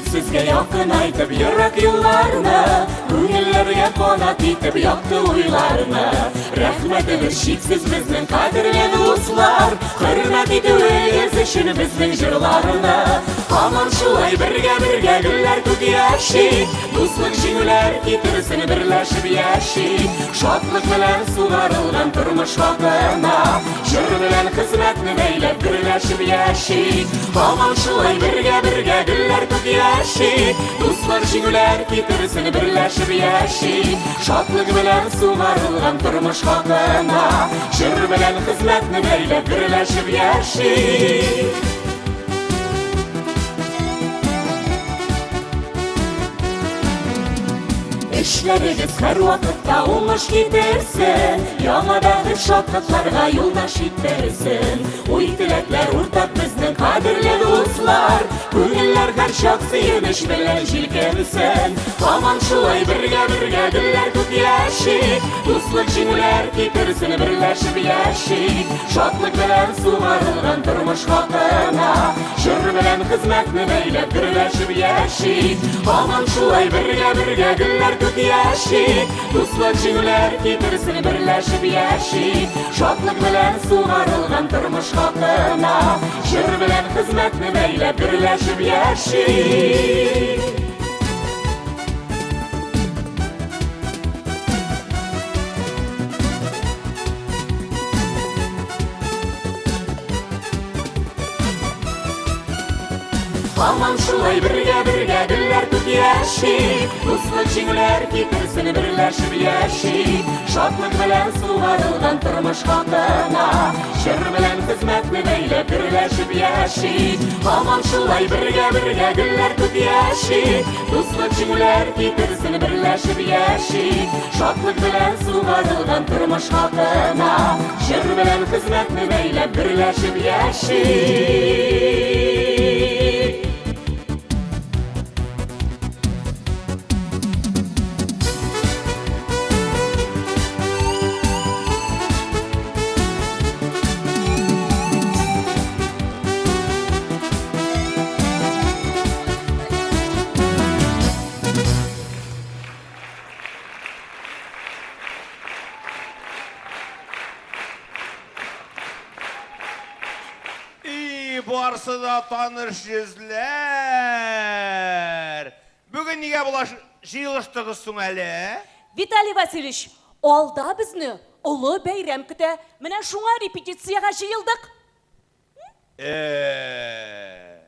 Сезгә якынайтып ерак юлларны, Күңелләргә канат итеп якты уйларны. Рәхмәтебез чиксез безнең кадерле дуслар, Хөрмәт итүегез өчен безнең җырларны. Һаман шулай бергә-бергә гөлләр күк яшик, Дуслык җиңүләр китерсен берләшеп яшик. Шатлык белән сугарылган тормыш хакына, Җыр белән хезмәтне бәйләп берләшеп яшик. Һаман шулай бергә-бергә гөлләр күк яшик, Дуслык җиңүләр китерсен берләшеп яшик. Шатлык белән сугарылган тормыш хакына, Җыр белән хезмәтне бәйләп берләшеп яшик. Эшләрегез һәрвакытта уңыш китерсен, Яңа бәхет шатлыкларга юлдаш иттерсен. Уй-теләкләр уртак безнең кадерле дуслар, Күңелләр һәрчак сөенеч белән җилкенсен. Һаман шулай бергә-бергә гөлләр күк яшик, Дуслык җиңүләр китерсен берләшеп яшик. Шатлык белән сугарылган тормыш хакына, Җыр белән хезмәтне бәйләп берләшеп яшик. Һаман шулай бергә-бергә гөлләр күк яшик, Дуслык җиңүләр китерсен берләшеп яшик. Шатлык белән сугарылган тормыш хакына, Җыр белән хезмәтне бәйләп берләшеп яшик. Һаман шулай бергә-бергә гөлләр күк яшик, Дуслык җиңүләр китерсен берләшеп яшик. Шатлык белән сугарылган тормыш хакына, Җыр белән хезмәтне бәйләп берләшеп яшик. Һаман шулай бергә-бергә гөлләр күк яшик, Дуслык җиңүләр китерсен берләшеп яшик. Шатлык белән сугарылган тормыш хакына, Җыр белән хезмәтне бәйләп берләшеп яшик. И, барсы да таныш йөзләр. Бүген нигә болай җыелыштыгыз соң әле? Виталий Васильевич, алда безне олы бәйрәм көтә. Менә шуңа репетициягә җыелдык. Э,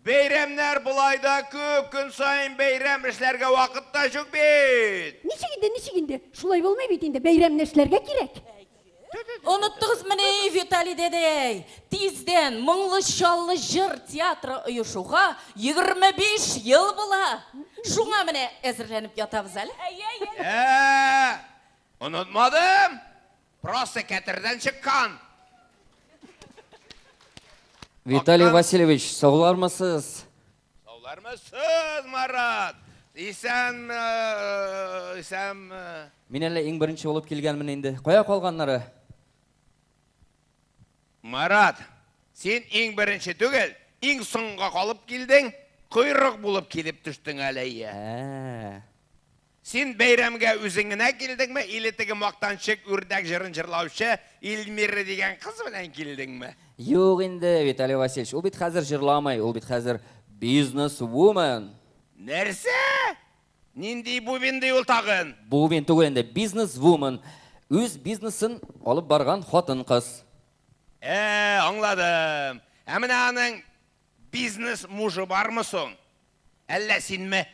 Бәйрәмнәр болай да күп, көн саен бәйрәм, эшләргә вакыт та җук бит. Ничек инде, ничек инде? Шулай булмый бит инде, бәйрәмне эшләргә кирәк. Оныттыгызмыни, Виталий дәдәй? Тиздән Моңлы Чаллы җыр театры оешуга 25 ел була. Шуңа менә әзерләнеп ятабыз әле. Ә, онытмадым. Просто кәтердән чыккан. Виталий Васильевич, саулармысыз? Саулармысыз, Марат? Исәнме, исәнме? Мин әллә иң беренче булып килгәнмен инде. Кая калганнары? Марат, син иң беренче түгел, иң соңга калып килдең, койрык булып килеп төштең әле, әйе. Ә. Син бәйрәмгә үзең генә килдеңме или теге мактанчык үрдәк җырын җырлаучы Эльмира дигән кыз белән килдеңме? Юк инде, Виталий Васильевич, ул бит хәзер җырламый, ул бит хәзер бизнес-вумен. Нәрсә? Нинди бубен ди ул тагын? Бубен түгел инде, бизнес-вумен. Үз бизнесын алып барган хатын-кыз. Ә, аңладым. Ә менә аның бизнес мужы бармы соң? Әллә синме?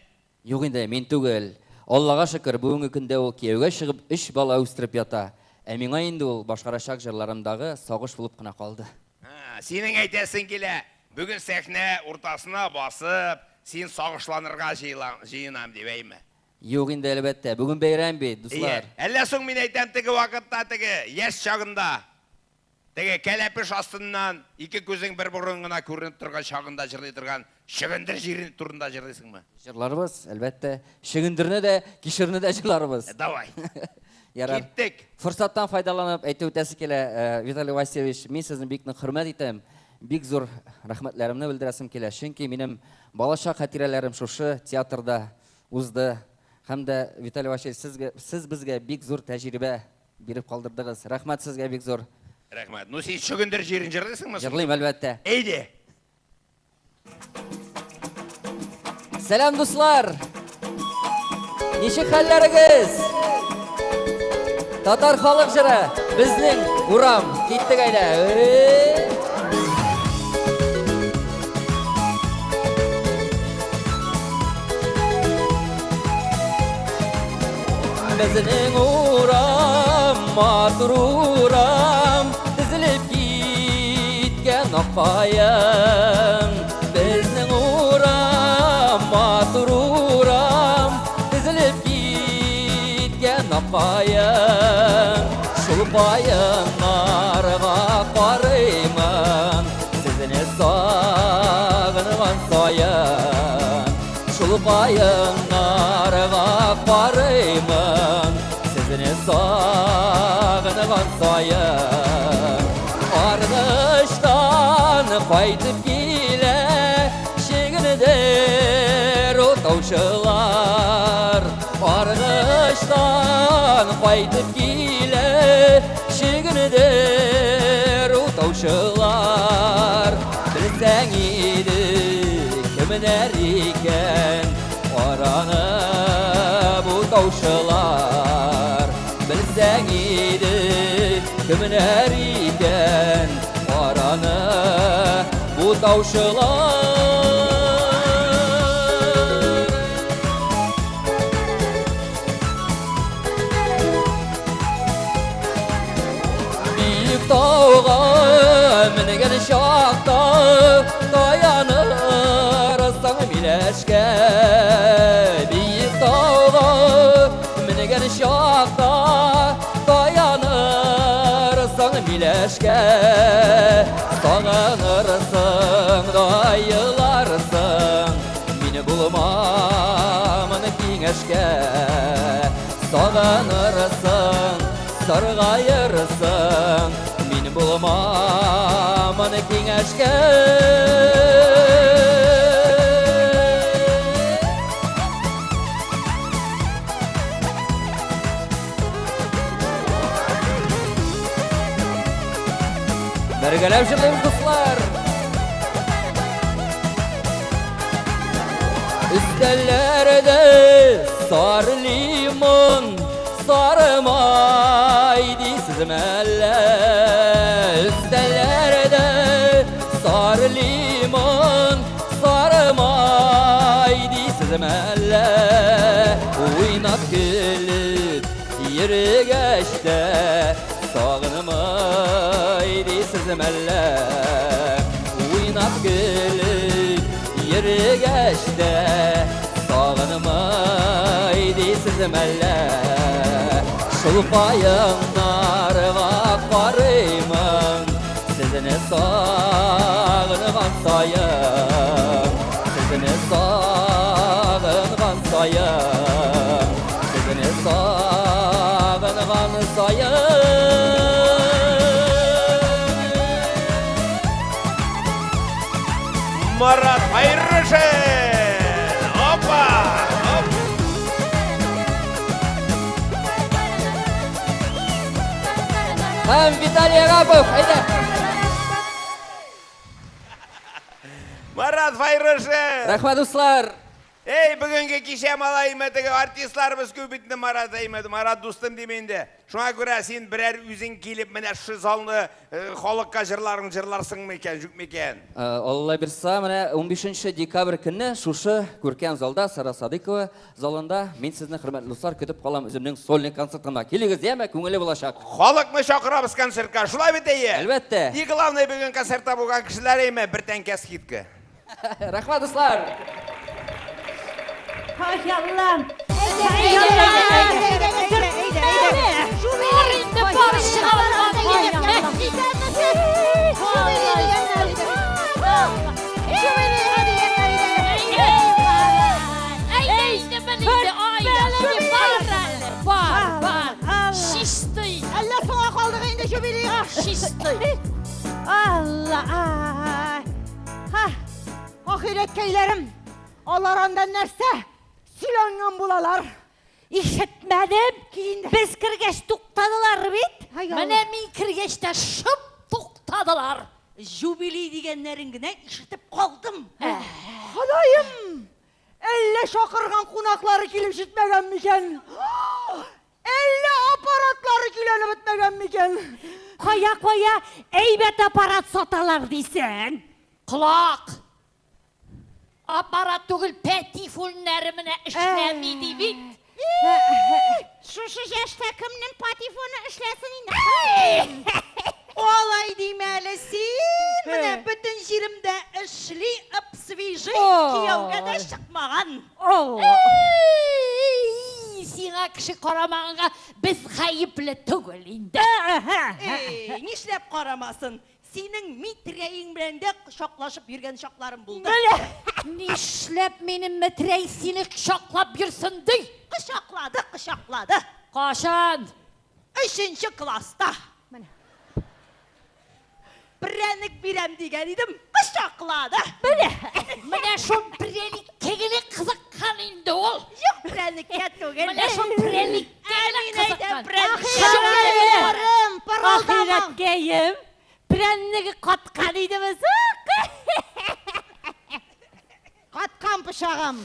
Юк инде, мин түгел. Аллага шөкер, бүгенге көндә ул кияүгә чыгып, өч бала үстереп ята. Ә миңа инде ул башкарачак җырларымдагы сагыш булып кына калды. Һа, синең әйтәсең килә, бүген сәхнә уртасына басып, син сагышланырга җыенам дип, әйме? Юк инде, әлбәттә. Бүген бәйрәм бит, Әйе. дуслар. Әллә соң мин әйтәм теге вакытта, теге яшь чагында, Теге кәләпеш астыннан ике күзең бер борын гына күренеп торган чагында җырлый торган чөгендер җире турында җырлыйсыңмы? Җырларбыз, әлбәттә. Чөгендерне дә, кишерне дә җырларбыз. Э, давай. Ярар. Киттек. Форсаттан файдаланып әйтеп үтәсе килә, э, Виталий Васильевич, мин сезне бик нык хөрмәт итәм. бик зур рәхмәтләремне белдерәсем килә. Чөнки минем балачак хатирәләрем шушы театрда узды. Һәм дә, Виталий Васильевич, сезгә, сез безгә бик зур тәҗрибә биреп калдырдыгыз. Рәхмәт сезгә бик зур. Рәхмәт. Ну, син Чөгендер җирен җырлыйсыңмы соң? Җырлыйм, әлбәттә. Әйдә! Сәлам, дуслар! Ничек хәлләрегез? Татар халык җыры, безнең урам. Киттек әйдә. Безнең урам, матур урам, тезелеп киткән аккаен. Безнең урам, матур урам, тезелеп киткән аккаен. Шул каеннарга карыймын, сезне сагынган саен. Шул каеннарга карыймын, сезне сагынган саен. Аргыштан кайтып килә чигенедер утаучылар. Аргыштан кайтып килә чигенедер утаучылар. Белсәң иде, кемнәр икән араны бутаучылар. Белсәң иде, кемнәр икән араны бутаучылар. Биек тауга менгән чакта таянырсың миләшкә. Биек тауга менгән чакта таянырсың миләшкә. Сагынырсың да еларсың, мин булмамын киңәшкә. Сагынырсың, саргаерсың, мин булмамын киңәшкә. Бергәләп җырлыйбыз, дуслар. Өстәлләрдә сары лимон, сары май дисезме әллә? Өстәлләрдә сары лимон, сары май дисезме әллә? Уйнап көлеп йөргәч тә сагынмый дисезме әллә? Уйнап көлеп йөргәч тә сагынмый дисезме әллә? Шул каеннарга карыймын, сезне сагынган саен, сезне сагынган саен, сезне сагынган саен. Марат Файрушин! Опа! Оп! Һәм Виталий Арапов, әйдә! Марат Файрушин! Рәхмәт, дуслар! Эй, бүгенге кичә малай теге артистларыбыз күп бит инде, Марат әйме, Марат дустым дим инде. Шуңа күрә син берәр үзең килеп менә шушы залны халыкка җырларың җырларсыңмы икән, юкмы икән? Алла бирса, менә 15 декабрь көнне шушы күркәм залда, Сара Садыкова залында мин сезне, хөрмәтле дуслар, көтеп калам үземнең сольный концертымда. Килегез, яме, күңелле булачак. Халыкны чакырабыз концертка, шулай бит әйе? Әлбәттә. И главное, бүген концертта булган кешеләр әйме, бер тәңкә скидка. Рәхмәт, дуслар! Ай, Аллам! Бар инде, бар, чыгарылган. Әйдә инде, мен инде, ай, бар әле, бар, бар. Чистый. Әллә соңга калдык инде юбилейга? Чистый. Алла! Ахирәткәйләрем, алар анда нәрсә сөйләнгән булалар? Ишетмәдем. Без кергәч туктадылар бит. Менә мин кергәч тә шып туктадылар. Җубилей дигәннәрен генә ишетеп калдым. Ходаем! Әллә чакырган кунаклары килеп җитмәгән микән? Әллә аппаратлары көйләнеп бетмәгән микән? Кая, кая, әйбәт аппарат саталар дисең? Колак! Аппарат түгел, пәтифүннәре менә эшләми ди бит. Шушы яшьтә кемнең патефоны эшләсен инде? Алай димә әле син. Менә бөтен җиремдә эшли, ып-свежий, кияүгә дә чыкмаган. Эй, сиңа кеше карамаганга без гаепле түгел инде. Эй, нишләп карамасын? Синең Митрәең белән дә кочаклашып йөргән чакларым булды. Нишләп минем Митрәй сине кочаклап йөрсен ди? Кочаклады, кочаклады. Кашан? Өченче класста. Менә. Прәнек бирәм дигән идем, кочаклады. Менә. Менә шул прәниккә генә кызыккан инде ул. Юк, прәнеккә түгел. Менә шул прәниккә генә кызыккан. Ахирәткәем, Ахирәткәем, прәннеге каткан идеме соң? Каткан пычагым.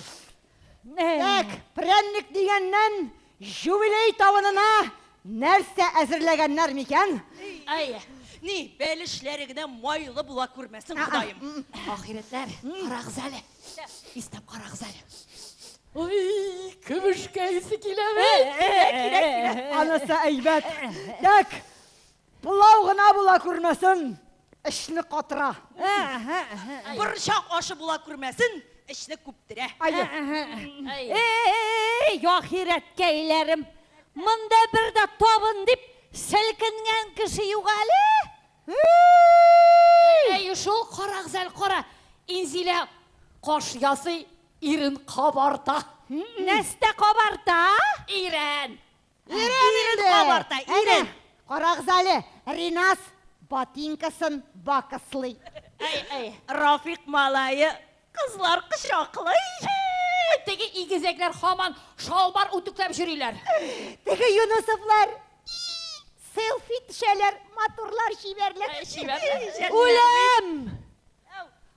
Так, прәннек дигәннән, юбилей табынына нәрсә әзерләгәннәр микән? Әй, Ни, бәлешләре генә майлы була күрмәсен, Ходаем. Ахирәтләр, карагыз әле. Иснәп карагыз әле. Ой, көмешкә исе килә бит. Килә, килә. Анысы әйбәт. Так, пылау гына була күрмәсен, эчне катыра. Борчак ашы була күрмәсен, эчне күптерә. Эй, ахирәткәйләрем, монда бер дә табын дип селкенгән кеше юк әле. Әй, шул карагыз әле, кара. Инзилә каш ясый, ирен кабарта. Нәрсә кабарта? Ирен. Ирен Ирен кабарта, ирен. Карагыз әле, Ринас ботинкасын бакыслый. Әй, әй. Рафик малае кызлар кочаклый. Теге игезәкләр һаман шалбар үтүкләп йөриләр. Теге Юнусовлар селфи төшәләр, матурлар, чибәрләр. Чибәрләр. Үләм!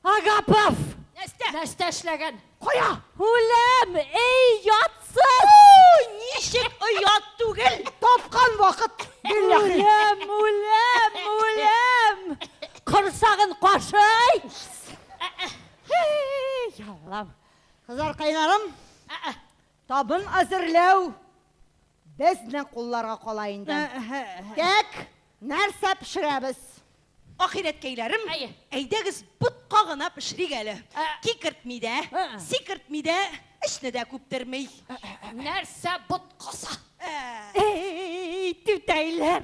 Агапов! Нәрсә? Нәрсә эшләгән? Кая? Үләм! Эй, ятсыз! Ничек оят түгел? Тапкан вакыт. Билләһи. Үләм, үләм, үләм! Корсагын кашый! Эй, Аллам. Кызлар кайнарым, табын әзерләү безнең кулларга кала инде. Так, нәрсә пешерәбез? Ахирәткәйләрем, Әйе. әйдәгез ботка гына пешерик әле. Кикертми дә, сикертми дә, эчне дә күптерми. Нәрсә боткасы? Эй, түтәйләр,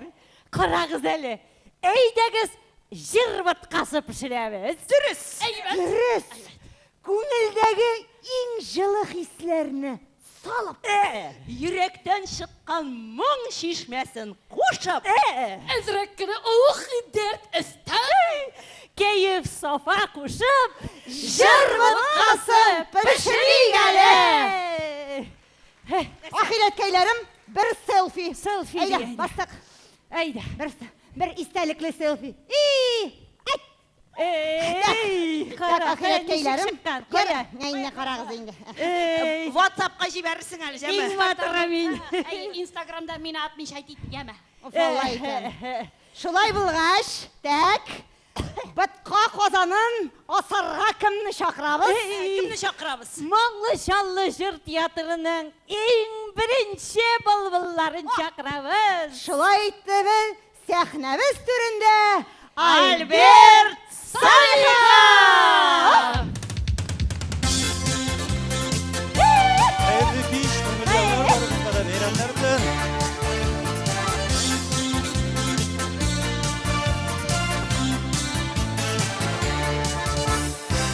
карагыз әле. Әйдәгез җыр боткасы пешерәбез. Дөрес. Әйбәт. Дөрес. Күңелдәге иң җылы хисләрне салып, Йөрәктән чыккан моң чишмәсен кушып, Әзрәк кенә ух, дәрт өстәп. Кәеф сафа кушып, җыр боткасы пешерик әле. Ахирәткәйләрем, бер селфи. Селфи Әйдә, ди, әйдә. бастык. Әйдә. Бер истәлекле селфи. И, әйт. Эй, Так, кара, ахирәткәйләрем. ничек чыккан, кара. Инде карагыз инде. Эй, WhatsAppка җибәрерсең әле, иң җәме. матуры мин. Әй, Инстаграмда мине отмечать ит, яме. Валлай икән. Шулай булгач, так, ботка казанын асарга кемне чакырабыз? Кемне чакырабыз? Моңлы Чаллы җыр театрының иң беренче былбылларын чакырабыз. Шулай итеп, сәхнәбез түрендә Альберт Салихов! Хәерле кич, күңелле яллар барыгызга да, бәйрәмнәр белән.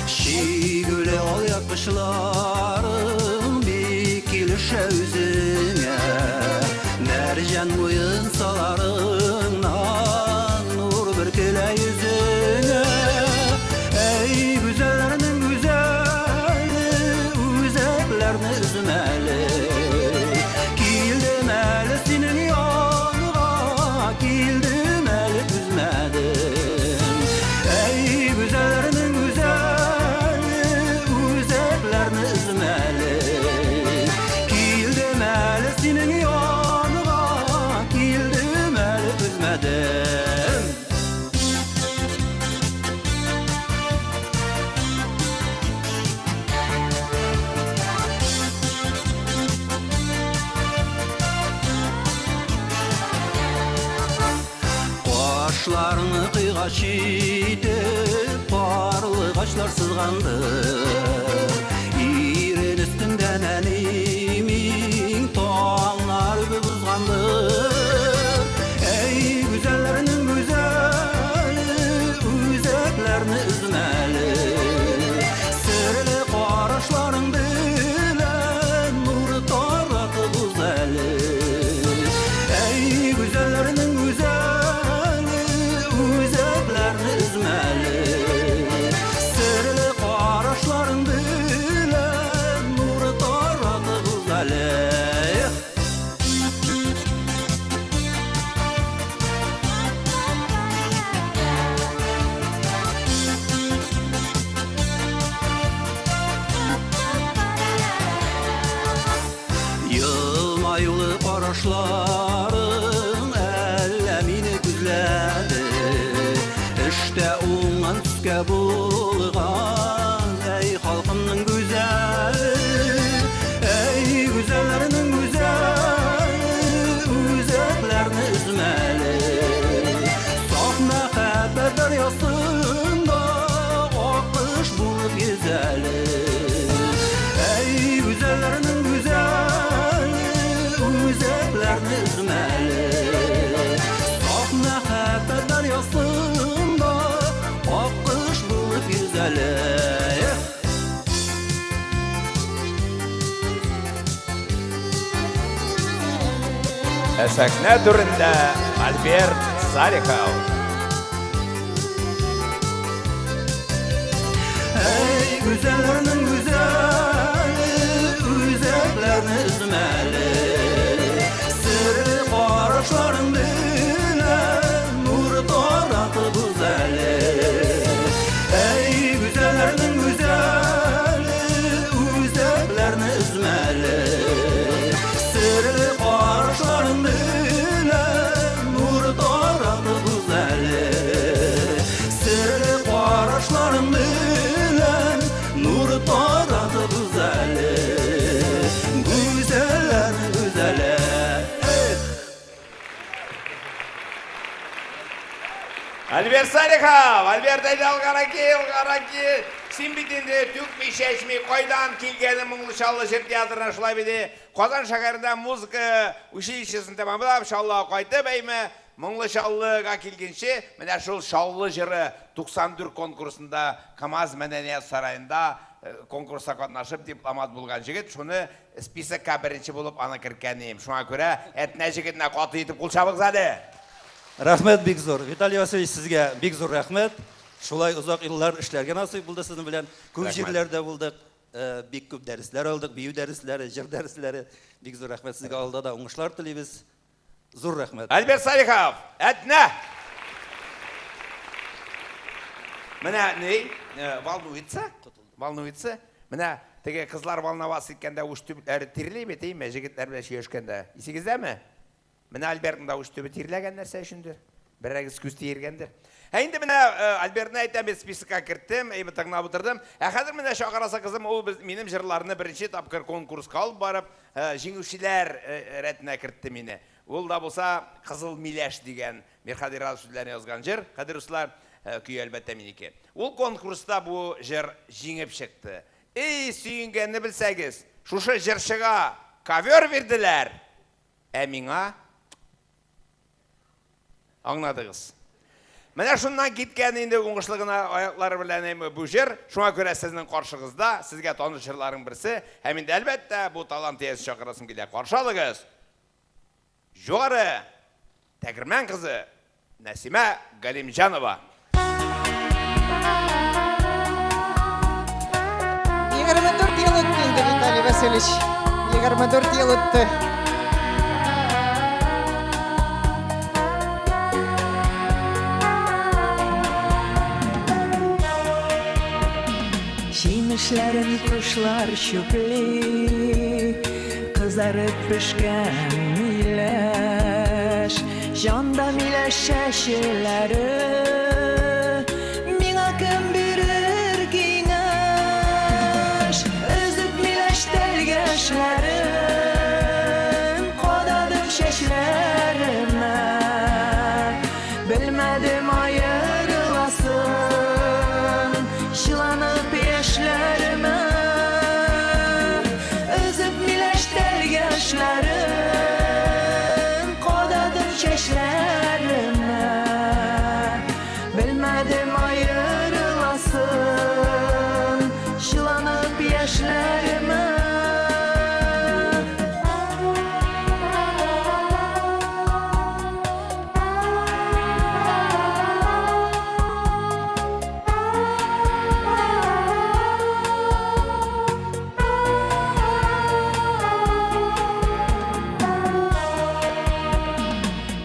Чигүле алъяпкычларың бик килешә үзеңә. Мәрҗән муенсаларыңнан нур бөркелә йөзеңә. Әй, гүзәлләрнең гүзәле, Колач итеп карлыгачлар сызгандыр. Ирен өстендә нәни мин таңнар үбеп узгандыр. Әй, гүзәлләрнең гүзәле, үзәкләрне өзмәле. Серле карашларың белән нур таратып уз әле. Әй, гүзәлләрнең гүзәле, үзәкләрне өзмәле. Серле карашларың белән нур таратып уз әле. Елмаюлы карашларың әллә мине күзләде. Эштә уңган төскә булган, әй халкымның гүзәле, әй гүзәлләрнең гүзәле, үзәкләрне өзмәле. Саф мәхәббәт дәрьясында аккош булып йөзәле. Әй гүзәлләрнең гүзәле, үзәкләрне өзмәле. Саф мәхәббәт дәрьясында аккош булып йөзәле. Ә сәхнә түрендә Альберт Салихов. Әй гүзәлләрнең гүзәле, үзәкләрне өзмәле. Серле карашларың белән нур таратып уз әле. Әй гүзәлләрнең гүзәле, үзәкләрне өзмәле. Серле карашларың белән нур таратып уз әле. Серле карашларың белән нур таратып уз әле. Гүзәлләрнең гүзәле. Эх! Альберт Салихов! Альберт, әйдә, алгарак кил, алгарак кил. Син бит инде түкми чәчми кайдан килгәне Моңлы Чаллы җыр театрына, шулай бит. Казан шәһәрендә музыка училищесын тәмамлап, Чаллыга кайтып, әйме, Моңлы Чаллыга килгәнче, менә шул Чаллы җыры 94 конкурсында КАМАЗ мәдәният сараенда конкурста катнашып дипломат булган җегет, шуны списокка беренче булып аны керткән идем. Шуңа күрә Әтнә җегетенә каты итеп кул чабыгыз әле. Рәхмәт бик зур. Виталий Васильевич, сезгә бик зур рәхмәт. Шулай озак еллар эшләргә насыйп булды сезнең белән. Күп Рәхмәт. җирләрдә булдык, бик күп дәресләр алдык, бию дәресләре, җыр дәресләре. Бик зур рәхмәт сезгә, алда да уңышлар телибез. Зур рәхмәт. Альберт Салихов, Әтнә! Менә ни, волнуется, волнуется. Менә теге кызлар волноваться иткәндә уч төпләре тирли бит, әйме, җегетләр белән сөйләшкәндә. Исегездәме? Менә Альбертның да уч төбе тирләгән нәрсә өчендер. Берәрегез күз тиергәндер. Ә инде менә Альбертны әйтәм, бит списокка керттем, әйбәт тыңлап утырдым. Ә хәзер менә чакырасы кызым, ул без минем җырларны беренче тапкыр конкурска алып барып, җиңүчеләр рәтенә кертте мине. Ул да булса Кызыл миләш дигән Мирхади Разов сүзләрен язган җыр. Хәзер дуслар, көе әлбәттә минеке. Ул конкурста бу җыр җиңеп чыкты. Эй, сөенгәнне белсәгез, шушы җырчыга ковер бирделәр. Ә миңа аңладыгыз. Менә шуннан киткән инде уңышлы гына аяклары белән әйме бу җыр. Шуңа күрә сезнең каршыгызда, сезгә таныш җырларның берсе. Һәм инде әлбәттә бу талант иясе чакырасым килә. Каршы алыгыз. Югары Тәгәрмән кызы Нәсимә Галимҗанова. 24 ел үтте инде, Виталий Васильевич. 24 ел үтте. Җимешләрен кошлар чүпли, кызарып пешкән миләш, җанда миләш чәчеләре, миңа кем бирер киңәш? Өзеп миләш тәлгәшләрен, кададым чәчләремә, белмәдем аерылганын. чәчләремә. Өзеп миләш тәлгәшләрен кададым чәчләремә. Белмәдем аерыласын, чыланып яшьләремә.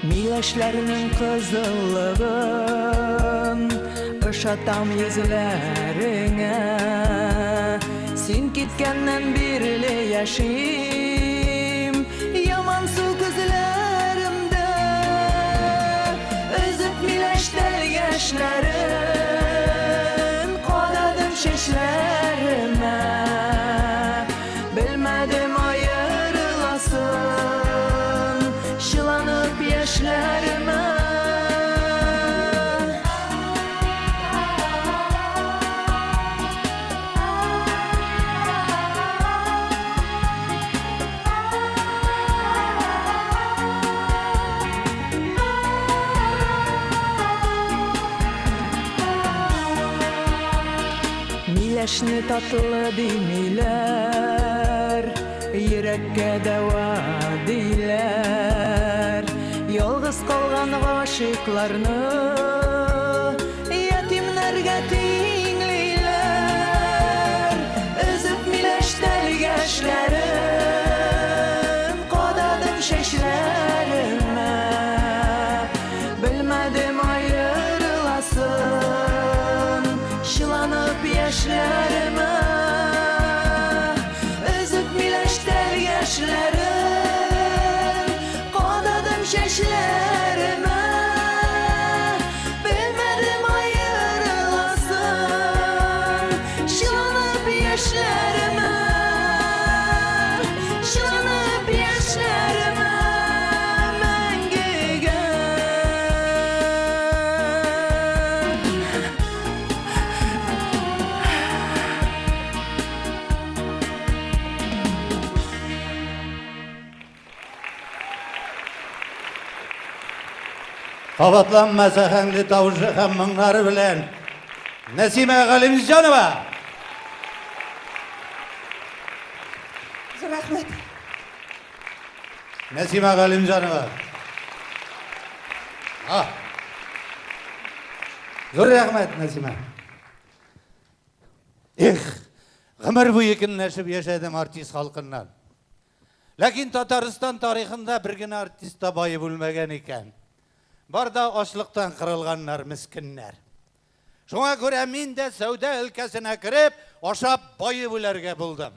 Миләшләрнең кызыллыгын ошатам йөзләреңә. Син киткәннән бирле яшим ямансу күзләремдә. Өзеп миләш тәлгәшләрен кададым чәчләремә. Белмәдем аерыласын, чыланып яшьләремә. Миләшне татлы димиләр, йөрәккә дәва диләр. Ялгыз калган гашыйкларны ятимнәргә тиңлиләр. Өзеп миләш тәлгәшләрен кададым чәчләремә. Белмәдем аерыласын, чыланып яшьләремә. Өзеп миләш тәлгәшләрен кададым чәчләремә. Белмәдем аерыласын, чыланып яшьләремә. Чыланып яшьләремә мәңгегә. Кабатланмас аһәңле тавышы һәм моңнары белән Нәсимә Галимҗанова. Зур рәхмәт. Нәсимә Галимҗанова. А. Зур рәхмәт, Нәсимә. Эх, гомер буе көнләшеп яшәдем артист халкыннан. Ләкин Татарстан тарихында бер генә артист та баеп үлмәгән икән. Бар да ачлыктан кырылганнар, мескеннәр. Шуңа күрә мин дә сәүдә өлкәсенә кереп, ашап баеп үләргә булдым.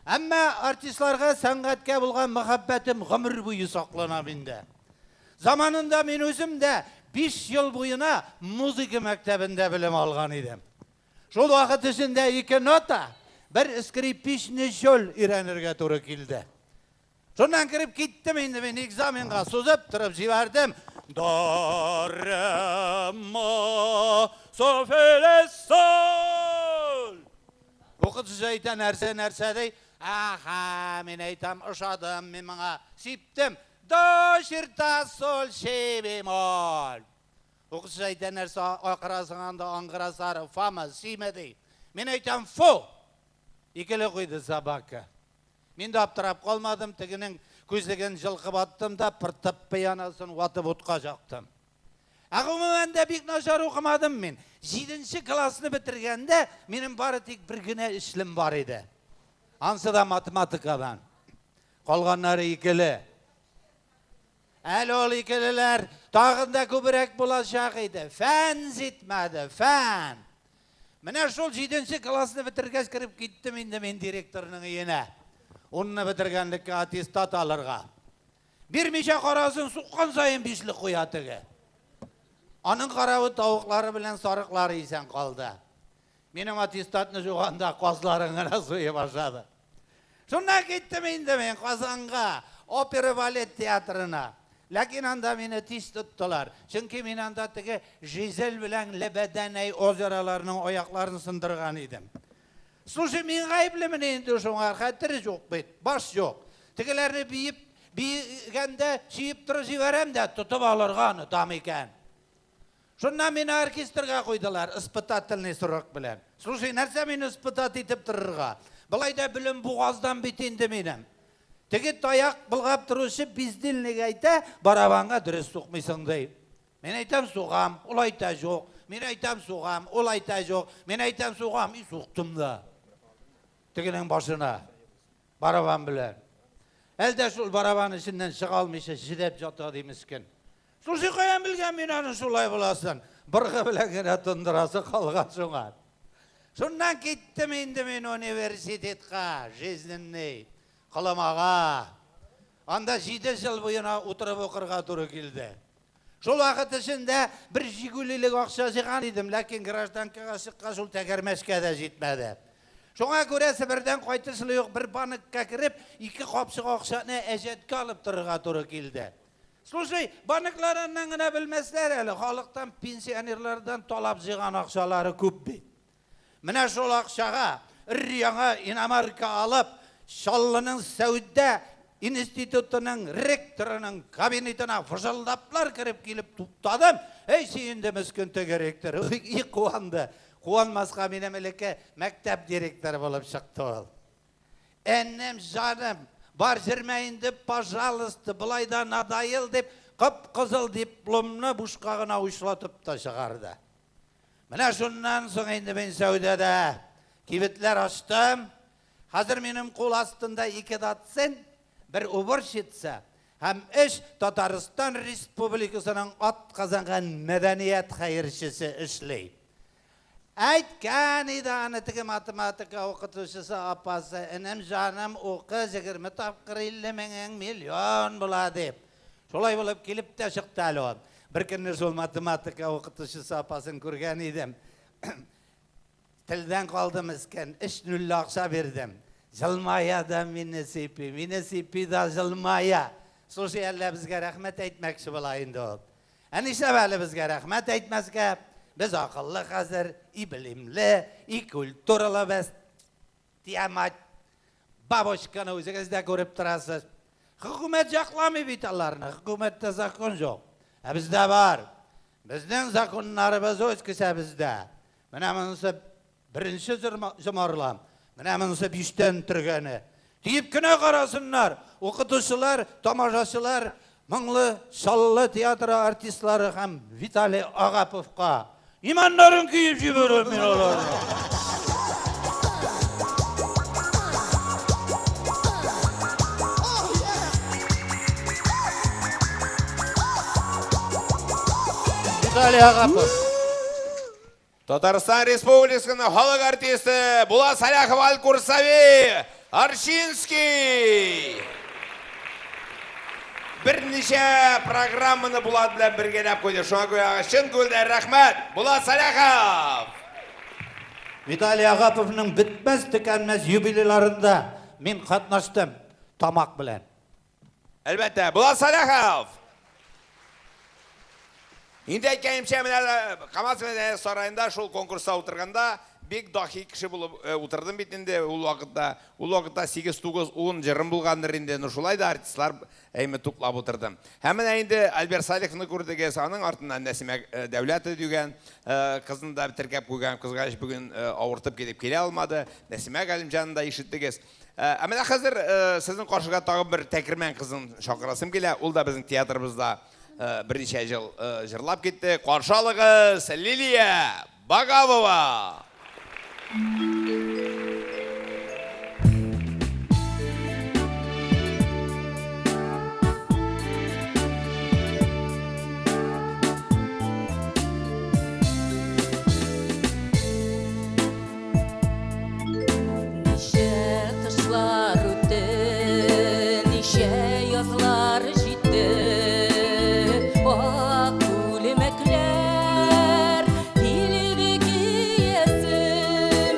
Әмма артистларга, сәнгатькә булган мәхәббәтем гомер буе саклана миндә. Заманында мин үзем дә 5 ел буена музыка мәктәбендә белем алган идем. Шул вакыт эчендә ике нота, бер скрипичный җөл өйрәнергә туры килде. Шуннан кереп киттем инде мин экзаменга, сузып торып җибәрдем. До, ре, ма, со, фе, ле, соль. Укытучы әйтә, нәрсә, нәрсә ди. Аха, мин әйтәм, ошадым, мин моңа сиптем. До, черта, соль, си, бемоль. Укытучы әйтә, нәрсә акырасың анда, аңгыра сары, фамы, симе ди. Мин әйтәм, фу! Икеле куйды собака. Мин дә аптырап калмадым, тегенең күзлеген җылкып аттым да, пыртып пыянасын ватып утка жактым. Ә гомумән дә бик начар укымадым мин. Җиденче классны бетергәндә минем бары тик бер генә өчлем бар иде. Ансы да математикадан. Калганнары икеле. Әле ул икелеләр тагын да күбрәк булачак иде. Фән җитмәде, фән. Менә шул җиденче классны бетергәч кереп киттем инде мин директорның өенә. Унны бетергәнлеккә аттестат алырга. Бирмичә карасын, суккан саен бишле куя теге. Аның каравы тавыклары белән сарыклары исән калды. Минем аттестатны жуганда казларын гына суеп ашады. Шуннан киттем инде мин Казанга, опера балет театрына. Ләкин анда мине тиз тоттылар. Чөнки мин анда теге Жизель белән Лебедәнәй озероларының аякларын сындырган идем. Слушай, мин гаеплемени инде шуңа, хәтер юк бит, баш юк. Тегеләрне биеп, биегәндә чөеп торып җибәрәм дә, тотып алырга онытам икән. Шуннан мине оркестрга куйдылар, испытательный срок белән. Слушай, нәрсә мине испытать итеп торырга? Болай да белем бугаздан бит инде минем. Теге таяк болгап торучы бездельник әйтә, барабанга дөрес сукмыйсың ди. Мин әйтәм сугам, ул әйтә юк. Мин әйтәм сугам, ул әйтә юк. Мин әйтәм сугам, и суктым да. Тегенең башына барабан белән. Әлдә шул барабан эченнән чыга алмыйча җедәп ята ди мескен. Слушай, каян белгән мин аның шулай буласын? Быргы белән генә тондырасы калган шуңа. Шуннан киттем инде мин университетка, жизненный, Колымага. Анда 7 ел буена утырып укырга туры килде. Шул вакыт эчендә бер җигүлелек акча җыйган идем, ләкин гражданкага чыккач ул тәгәрмәчкә дә җитмәде. Шуңа күрә Себердән кайтышлый ук бер банкка кереп, ике капчык акчаны әҗәткә алып торырга туры килде. Слушай, банклар аннан гына белмәсләр әле, халыктан, пенсионерлардан талап җыйган акчалары күп бит. Менә шул акчага өр-яңа иномарка алып, Чаллының сәүдә институтының ректорының кабинетына фыжылдаплар кереп килеп туктадым. Әй, сөенде мескен теге ректор. И куанды. Куанмаска минем элекке мәктәп директоры булып чыкты ул. Энем, җаным, бар җөрмә инде, пожалуйста, болай да надоел дип, кып-кызыл дипломны бушка гына учлатып та чыгарды. Менә шуннан соң инде мин сәүдәдә кибетләр ачтым. Хәзер минем кул астында ике доцент, бер уборщица һәм өч Татарстан Республикасының атказанган мәдәният хәерчесе эшли. Әйткән иде аны теге математика укытучысы апасы, энем җаным, укы, 20 тапкыр 50 меңең миллион була дип. Шулай булып килеп тә чыкты әле ул. Бер көнне шул математика укытучысы апасын күргән идем. Телдән калды мескен, өч нульле акча бирдем. Җылмая да мине сыйпый, мине сыйпый да җылмая. Слушай, әллә безгә рәхмәт әйтмәкче була инде ул. Ә нишләп әле безгә рәхмәт әйтмәскә? Без акыллы хәзер, и белемле, и культуралы без. Тиамать. Бабочканы үзегез дә күреп торасыз. Хөкүмәт якламый бит аларны. Хөкүмәттә закон юк. Ә бездә бар. Безнең законнарыбыз үз кесәбездә. Менә монысы беренче җомарлам. Менә монысы биштән төргәне. Диеп кенә карасыннар. Укытучылар, тамашачылар, моңлы Чаллы театры артистлары һәм Виталий Агаповка Иманнарын көеп җибәрәм мин аларны. Виталий Агапов. Татарстан Республикасының халык артисты Булат Саляхов Аль-Курсави Арчинский. Берничә программаны Булат белән бергәләп куйды. Шуңа күрә аңа чын күңелдән рәхмәт. Булат Саляхов! Виталий Агаповның бетмәс-төкәнмәс юбилейларында мин катнаштым тамак белән. Әлбәттә, Булат Саляхов! Инде әйткәнемчә, менә КАМАЗ мәдәният сараенда шул конкурста утырганда бик дахи кеше булып утырдым бит инде ул вакытта. Ул вакытта 8, 9, 10 җырым булгандыр инде. Ну шулай да артистлар әйме туплап утырдым. Һәм менә инде Альберт Салиховны күрдегез, аның артыннан Нәсимә Дәүләтова дигән кызны да теркәп куйган. Кызганыч, бүген авыртып килеп килә алмады. Нәсимә Галимҗанны да ишеттегез. Ә менә хәзер сезнең каршыга тагын бер Тәкермән кызын чакырасым килә. Ул да безнең театрыбызда берничә ел җырлап китте. Каршы алыгыз, Лилия Багавова! Ничә кышлар үтте, ничә язлар җитте, Ак күлмәкләр килде киясем.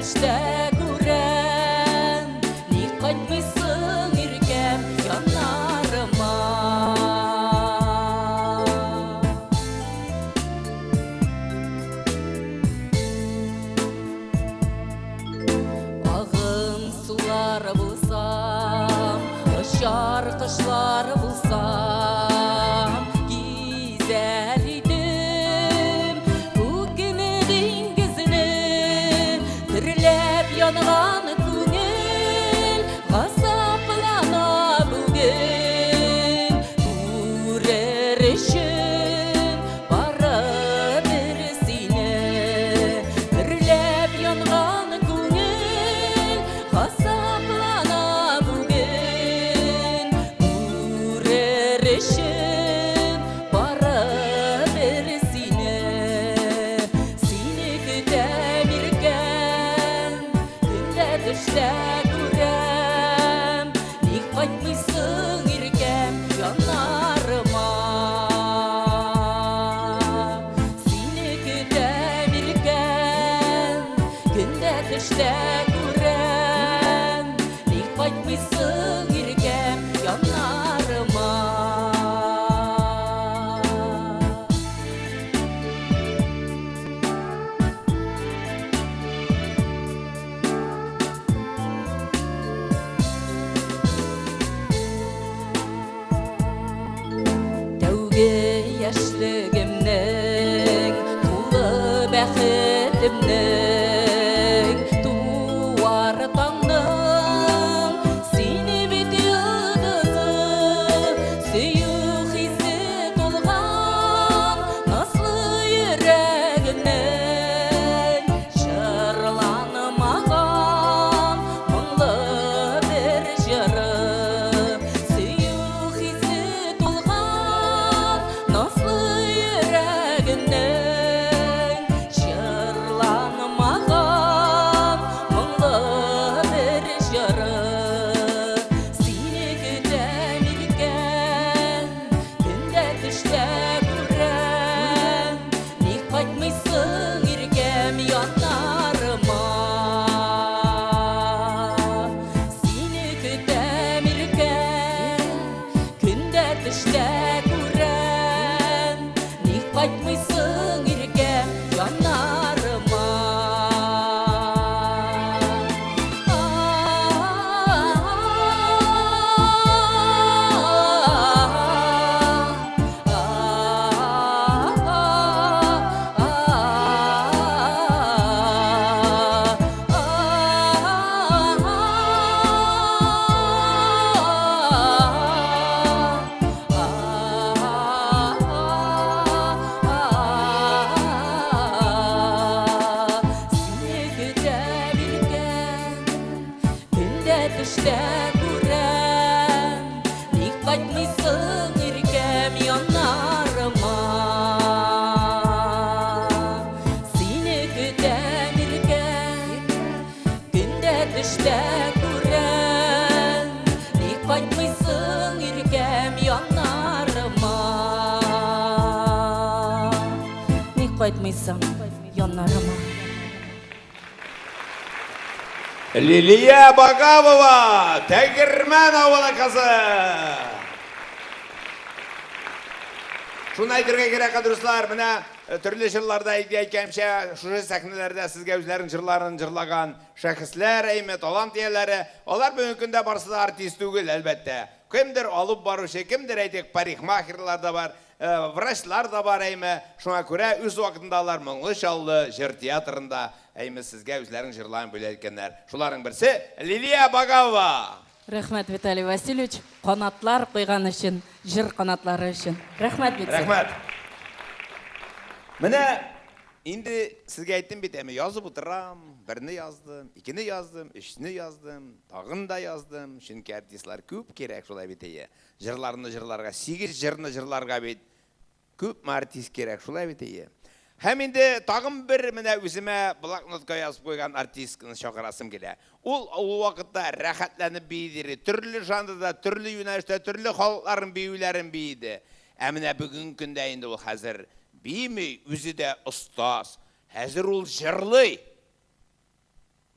төштә күрәм. Ник кайтмыйсың, иркәм, яннарыма? Агын сулар булсам, очар кошлар булсам, гизәр идем күкне, диңгезне, дөрләп янган күңел газаплана бүген. Күрер өчен бары бер сине, дөрләп янган күңел газаплана бүген. Күрер өчен бары бер сине, сине көтәм, иркәм, көндә төштә күрәм. Ник кайтмыйсың, иркәм, яннарыма? Сине көтәм, иркәм, көндә төштә күрәм. Ник кайтмыйсың, иркәм, яннарыма? Тәүге яшьлегемнең, тулы бәхетемнең, туар таңның сине бит йолдызы, сөю хисе тулган назлы йөрәгемнең җырланмаган моңлы бер җыры, сөю хисе тулган назлы йөрәгемнең җырланмаган моңлы бер җыры. Сине көтәм, иркәм, көндә төштә күрәм. Ник кайтмыйсың, иркәм, яннарыма? Сине көтәм, иркәм, көндә төштә күрәм. Ник кайтмыйсың, иркәм, яннарыма? Сине көтәм, иркәм, көндә төштә күрәм. Ник кайтмыйсың, иркәм, яннарыма? Сине көтәм, иркәм, көндә төштә күрәм. Ник кайтмыйсың, иркәм, яннарыма? Ник кайтмыйсың яннарыма? Лилия Багавова, Тәгәрмән авылы кызы. Шуны әйтергә кирәк, дуслар, менә төрле җырларда әйткәнчә, шушы сәхнәләрдә сезгә үзләренең җырларын җырлаган шәхесләр, әйме, талант ияләре, алар бүгенге көндә барысы да артист түгел, әлбәттә. Кемдер алып баручы, кемдер, әйтик, парикмахерлар да бар, врачлар да бар, әйме. Шуңа күрә үз вакытында алар моңлы чаллы җыр театрында, әйме, сезгә үзләренең җырларын бүләк иткәннәр. Шуларның берсе Лилия Багавова. Рәхмәт, Виталий Васильевич, канатлар куйган өчен, җыр канатлары өчен. Рәхмәт бик зур. Рәхмәт. Менә инде сезгә әйттем бит, әмма язып утырам, берне яздым, икене яздым, өчне яздым, тагын да яздым, чөнки артистлар күп кирәк, шулай бит, әйе. Җырларны җырларга, сигез җырны җырларга бит күпме артист кирәк, шулай бит, әйе. Һәм инде тагын бер менә үземә блокнотка язып куйган артистканы чакырасым килә. Ул ул вакытта рәхәтләнеп бииде, төрле жанрда, төрле юнәлештә, төрле халыкларның биюләрен бииде. Ә менә бүгенге көндә инде ул хәзер бими, үзе дә остаз. Хәзер ул җырлый.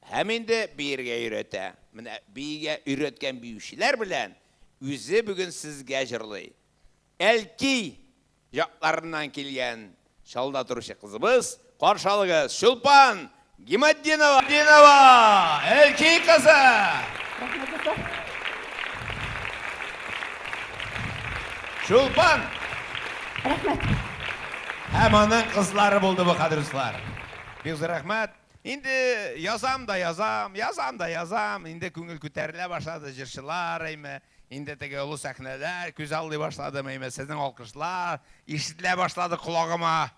Һәм инде биергә өйрәтә. Менә биергә өйрәткән биючеләр белән үзе бүген сезгә җырлый. Әлки якларыннан килгән чалда торучы кызыбыз, каршы алыгыз, Чулпан Гиматдинова! Динова! Әлки кызы! Чулпан! Рәхмәт. Һәм аның кызлары булды бу, кадерле дуслар. Бик зур рәхмәт. Инде язам да язам, язам да язам. Инде күңел күтәрелә башлады, җырчылар, әйме. Инде теге олы сәхнәләр күз алдый башладым, әйме. Сезнең алкышлар ишетелә башлады колагыма.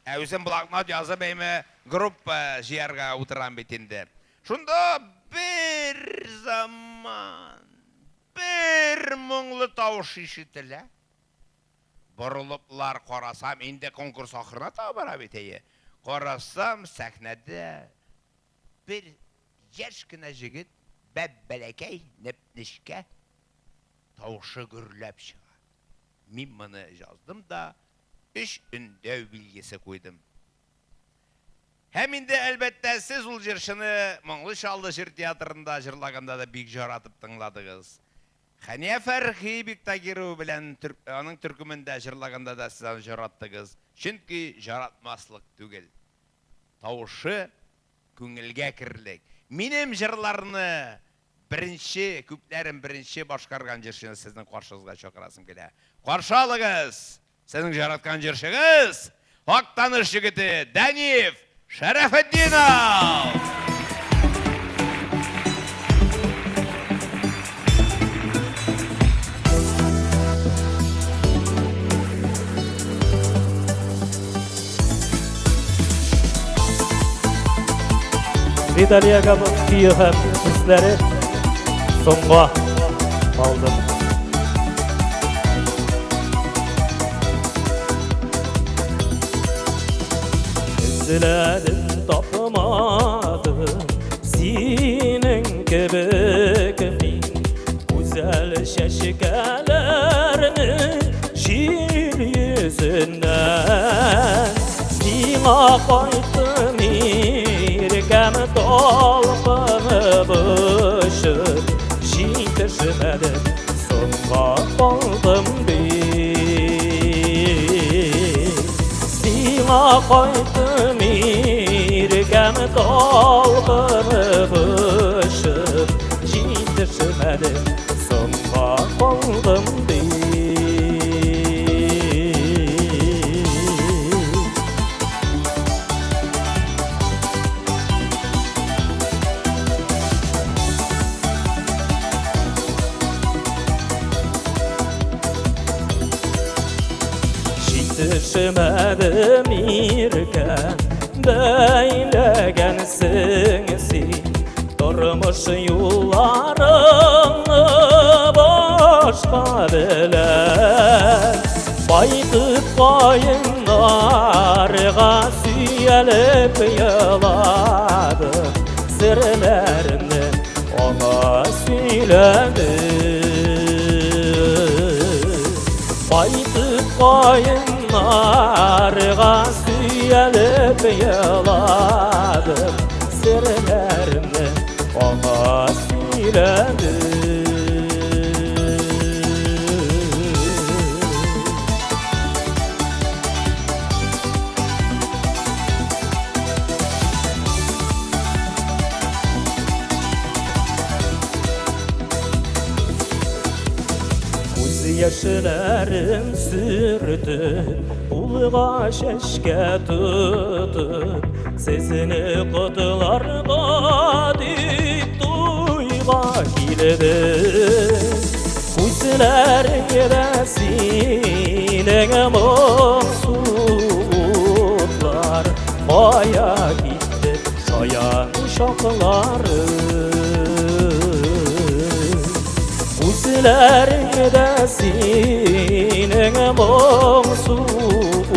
Ә үзем блокнот язып, әйме, группа җыярга утырам бит инде. Шунда бер заман, бер моңлы тавыш ишетелә. Борылыплар карасам, инде конкурс ахырына таба бара бит, әйе. Карасам, сәхнәдә бер яшь кенә җегет, бәп-бәләкәй, неп-нечкә, тавышы гөрләп чыга. Мин моны җаздым да, өч өндәү билгесе куйдым. Һәм инде, әлбәттә, сез ул җырчыны Моңлы Чаллы җыр театрында җырлаганда да бик җаратып тыңладыгыз. Хәния Фәрхи Биктагирова белән аның төркемендә җырлаганда да сез аны җараттыгыз. Чөнки җаратмаслык түгел. Тавышы күңелгә керерлек. Минем җырларны беренче, күпләрен беренче башкарган җырчыны сезнең каршыгызга чакырасым килә. Каршы алыгыз! Сезнең яраткан җырчыгыз, Актаныш егете Дәниф Шәрәфетдинов! Виталий Агапов көе һәм сүзләре соңга калды. Эзләдем тапмадым синең кебек мин гүзәл чәчкәләрне җир йөзеннән сиңа кайттым иркәм талпынып очып җитешмәдем Соңга калдым дип. Сиңа кайттым иркәм талпынып очып, җитешмәдем, соңга калдым дип. Җитешмәдем иркәм, бәйләгәнсең син. Тормыш юлларыңны башка белән. Кайтып каеннарга сөялеп еладым, серләремне Аңа сөйләде. Кайтып каеннарга сөялеп еладым, серләремне аңа сөйләдем. Күз яшьләрен сөртеп, кулга чәчкә тотып, сезне котларга дип туйга килдем. Күзләреңдә синең моңсу утлар, кая китте шаян чаклары? Күзләреңдә синең моңсу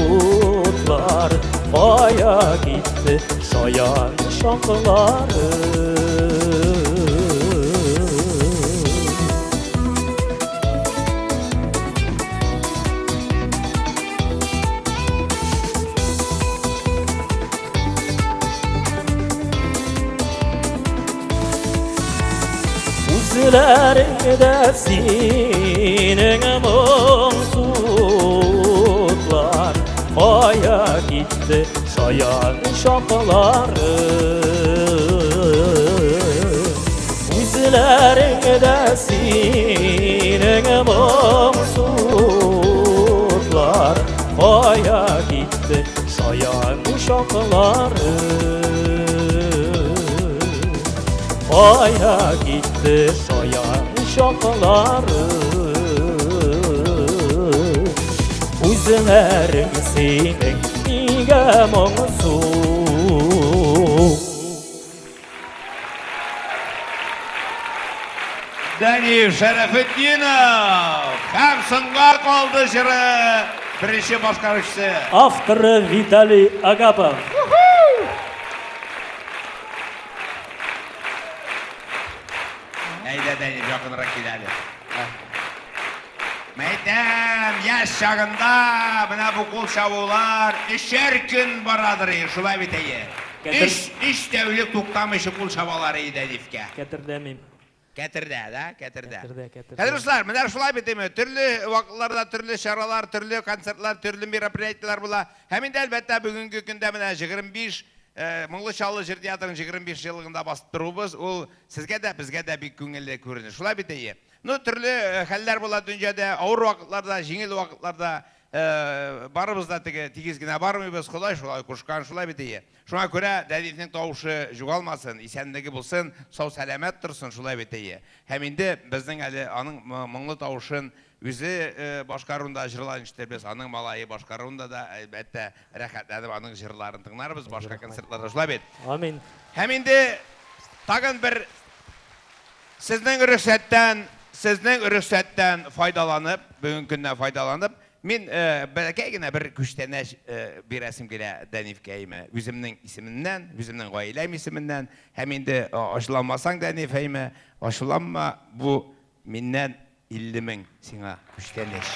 утлар, кая китте шаян чаклары? Күзләреңдә синең моңсу утлар, Кая китте шаян чаклары? Күзләреңдә синең моңсу утлар, Кая китте шаян чаклары? Кая китте шаян чаклары? Күзләрең синең нигә моңсу? Дәниф Шәрәфетдинов һәм соңга калды җыры беренче башкаручысы. Авторы Виталий Агапов. Әйдә, Дәниф, якынрак кил әле. Мәйтәм, яшь чагында менә бу кул чабулар өчәр көн барадыр, шулай бит әйе. Өч тәүлек туктамыйча кул чабалар иде Дәнифкә. Кәтерләмим. Кәтердә, да? Кәтердә. Кәтердә, кәтердә. Хәзер, дуслар, менә шулай бит әйме, төрле вакытларда төрле чаралар, төрле концертлар, төрле мероприятиеләр була. Һәм инде, әлбәттә, бүгенге көндә менә 25 Моңлы Чаллы җыр театрының 25 еллыгында басып торуыбыз, ул сезгә дә, безгә дә бик күңелле күренеш. Шулай бит әйе. Ну, төрле хәлләр була дөньяда, авыр вакытларда, җиңел вакытларда, барыбыз да теге тигез генә бармыйбыз, Ходай шулай кушкан, шулай бит әйе. Шуңа күрә Дәдифнең тавышы югалмасын, исәнлеге булсын, сау-сәламәт торсын, шулай бит әйе. Һәм инде безнең әле аның моңлы тавышын үзе башкаруында җырларын ишетербез, аның малае башкаруында да, әлбәттә, рәхәтләнеп аның җырларын тыңларбыз башка концертларда, шулай бит? Амин. Һәм инде тагын бер сезнең рөхсәттән, сезнең рөхсәттән файдаланып, бүгенге көннән файдаланып, мин бәләкәй генә бер күчтәнәч бирәсем килә Дәнифкә, әйме, үземнең исемемнән, үземнең гаиләм исеменнән, һәм инде ачуланмасаң, Дәниф, әйме, ачуланма, бу миннән 50 мең сиңа күчтәнәч.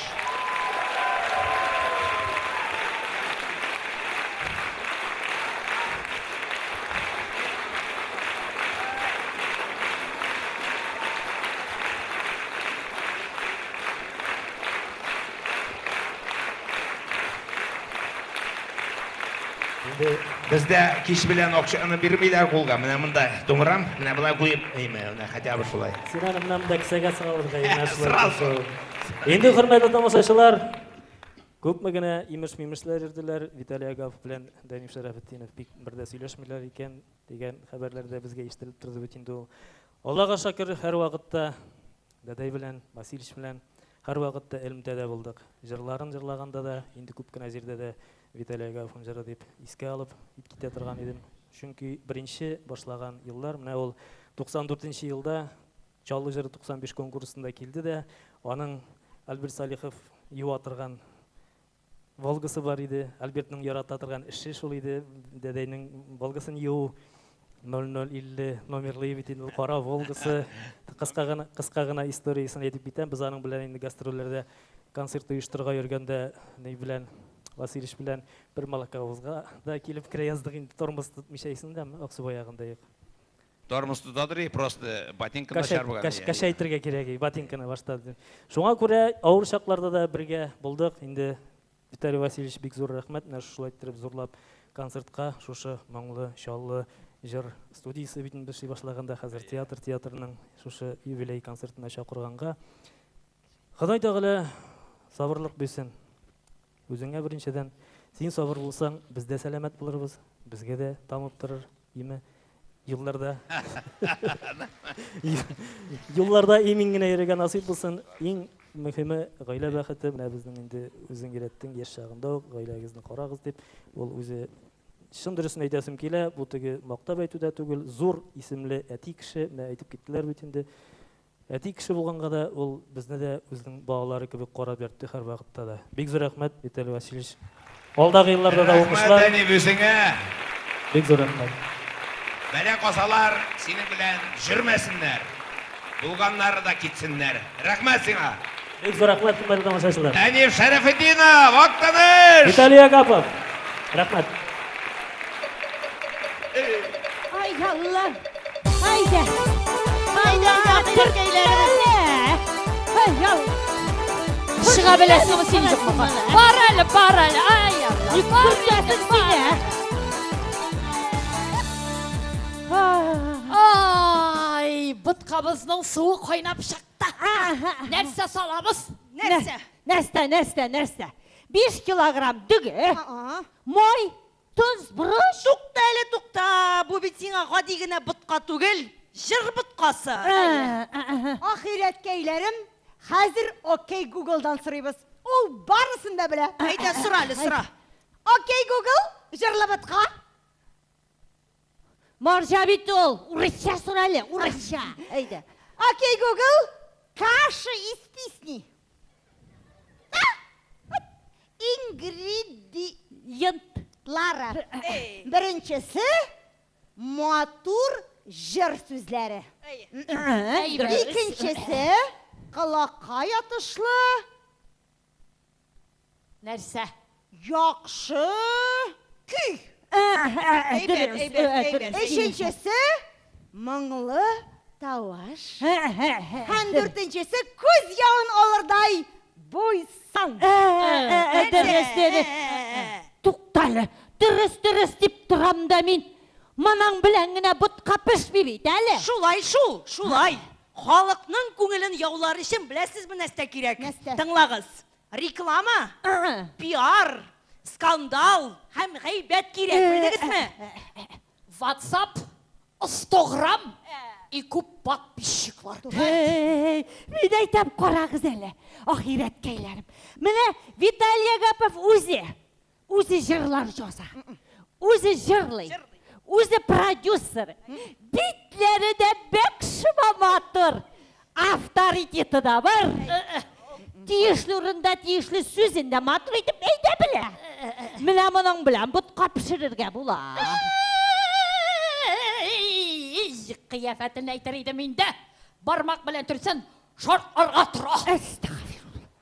Инде Бездә кич белән акчаны бирмиләр кулга. Менә монда тумырам, менә болай куеп, әйме, менә хотя бы шулай. Син аны менә монда кесәгә сыгылырга менә шулай. Сразу. Инде хөрмәтле тамашачылар, күпме генә имеш-мимешләр йөрделәр, Виталий Агапов белән Дәниф Шәрәфетдинов бик бер дә сөйләшмиләр икән дигән хәбәрләр дә безгә ишетелеп торды бит инде ул. Аллага шөкер, һәрвакытта Дәдәй белән, Васильевич белән һәрвакытта элемтәдә булдык. Җырларын җырлаганда да, инде күп кенә җирдә дә Виталий Агафон җыры дип искә алып китә торган идем. Чөнки беренче башлаган еллар, менә ул 94 нче елда Чаллы җыры 95 конкурсында килде дә, аның Альберт Салихов юа торган Волгасы бар иде. Альбертның ярата торган эше шул иде. Дәдәйнең Волгасын юу. 0050 номерлы бит инде ул кара Волгасы. Кыска гына, кыска гына историясен әйтеп китәм. Без аның белән инде гастрольләрдә концерт оештырырга йөргәндә ни белән Василич белән бер молоковозга да килеп керә яздык инде тормоз тотмыйча исеңдәме? Аксубай ягында юк. Тормоз тотадыр и, просто ботинка начар булган. Кәшәйтергә кирәк и, ботинканы башта. Шуңа күрә авыр чакларда да бергә булдык. Инде Виталий Васильевич бик зур рәхмәт, менә шулай иттереп зурлап концертка шушы моңлы, чаллы җыр студиясе бит инде эшли башлаганда, хәзер театр театрының шушы юбилей концертына чакырганга. Ходай Тәгалә сабырлык бирсен. Үзеңә беренчедән, син сабыр булсаң, без дә сәламәт булырбыз, безгә дә тамып торыр, име? Юлларда Юлларда имин генә йөрергә насыйп булсын. Иң мөһиме гаилә бәхете. Менә безнең инде үзең өйрәттең яшь чагында ук гаиләгезне карагыз дип. Ул үзе чын дөресен әйтәсем килә, бу теге мактап әйтү дә түгел, зур исемле әти кеше, менә әйтеп киттеләр бит инде. Әти кеше булганга да ул безне дә үзенең балалары кебек карап йөртте һәрвакытта да. Бик зур рәхмәт, Виталий Васильевич. Алдагы елларда да уңышлар. Рәхмәт, әни, үзеңә. Бик зур рәхмәт. Бәла-казалар синең белән җөрмәсеннәр, булганнары да китсеннәр. Рәхмәт сиңа. Бик зур рәхмәт, хөрмәтле тамашачылар. Әниф Шәрәфетдинов, Актаныш! Виталий Агапов. Рәхмәт. Ай, Алла! Әйдә! Әйдә, әйдә. Ахирәткәйләребез. Чыга беләсеңме син юкмы? Бар әле, бар әле. Ай, Алла. Ник күрсәтсең сине? Ай, боткабызның суы кайнап чыкты. Нәрсә салабыз? Нәрсә? Нәрсә, нәрсә, нәрсә? 5 килограмм дөге, май, тоз, борыч. Тукта әле, тукта. Бу бит сиңа гади генә ботка түгел, җыр боткасы. Ахирәткәйләрем, хәзер Окей Гуглдан сорыйбыз. Ул барысын да белә. Әйдә, сора әле, сора. Окей Гугл, җырлы ботка. Марҗа бит ул. Урысча сора әле, урысча. Әйдә. Окей Гугл, каша из песни. Ингредиентлары. Беренчесе матур җыр сүзләре. Икенчесе колакка ятышлы Нәрсә? Яхшы көй. Әйбәт, әйбәт, әйбәт. Өченчесе моңлы тавыш. Һәм дүртенчесе күз явын алырдай буй-сын. Дөрес, дөрес. Туктале, дөрес, дөрес дип торам да мин. Моның белән генә ботка пешми бит әле. Шулай шул, шулай. Халыкның күңелен яулар өчен беләсезме нәрсә кирәк? Тыңлагыз. Реклама, пиар, скандал һәм гайбәт кирәк, белдегезме? WhatsApp, 100 грамм и күп подписчиклар. Эй, мин әйтәм, карагыз әле, ахирәткәйләрем. Менә Виталий Агапов үзе, үзе җырлар яза. Үзе җырлый. Үзе продюсер. Битләре дә бик шома матур. Авторитеты да бар. Тиешле урында тиешле сүзен дә матур итеп әйтә белә. Менә моның белән ботка пешерергә була. Кыяфәтен әйтер идем инде. Бармак белән төрсән, шартларга тора.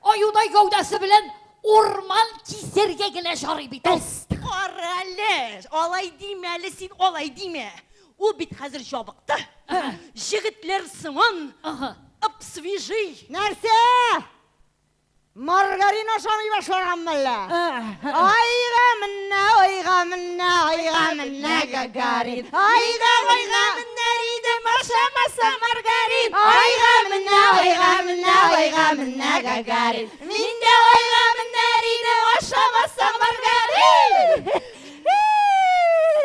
Аюдай гәүдәсе белән урман кисәргә генә ярый бит ул. Кара әле, алай димә әле син, алай димә. Ул бит хәзер җабыкты. Җегетләр сыман, ып-свежий. Нәрсә? Маргарин ашамый башлаган мәллә? Айга менә, айга менә, айга менә Гагарин. Айга Айга менәр идем, ашамаса маргарин. Айга менә, айга менә, айга менә Гагарин. Мин дә айга менәр идем, ашамаса маргарин.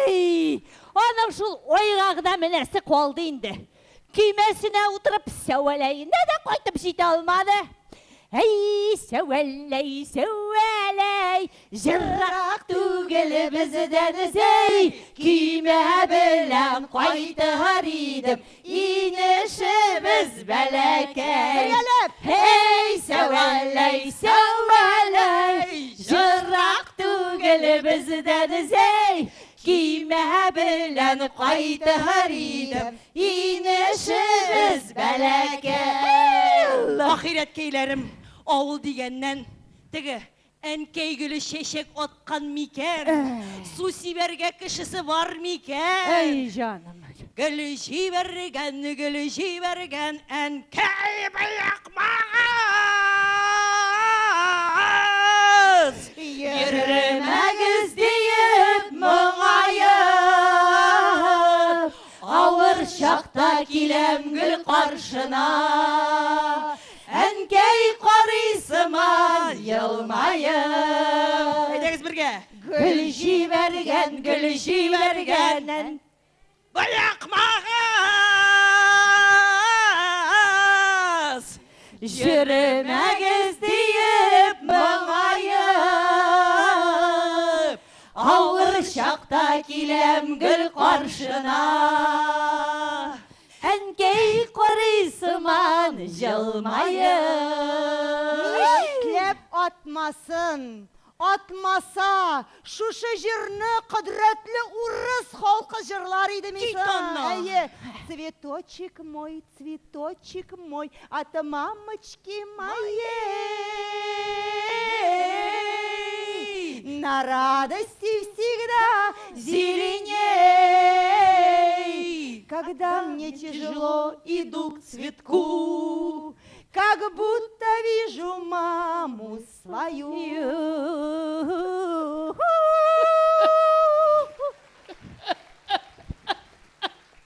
Эй, аның шул айга гына менәсе калды инде. Көймәсенә утырып Сәвәләенә дә кайтып җитә алмады. Әй, Сәвәләй, Сәвәләй, җырак түгел бездән Зәй, көймә белән кайтыр идем, инешебез бәләкәй. Һей, Сәвәләй, Сәвәләй, җырак түгел бездән Зәй, көймә белән кайтыр идем, инешебез бәләкәй. Ахирәткәйләрем, авыл дигәннән, теге әнкәй гөле чәчәк аткан микән? Су сибәргә кешесе бар микән? Әй, җаным. Гөл җибәргән, гөл җибәргән әнкәй боякмагыз. Йөрмәгез диеп моңаеп, авыр чакта киләм гөл каршына. Әнкәй карый сыман елмаеп. Әйдәгез бергә. Гөл җибәргән, гөл җибәргән. Боякмагыз. Йөрмәгез диеп моңаеп, авыр чакта киләм гөл каршына. Әнкәй карый сыман җылмаеп. Нишләп атмасын? Атмаса, шушы җырны кодрәтле урыс халкы җырлар иде Кит аннан. Әйе. Цветочек мой, цветочек мой, от мамочки моей. На радости всегда зеленей. Когда мне тяжело, иду к цветку, как будто вижу маму свою.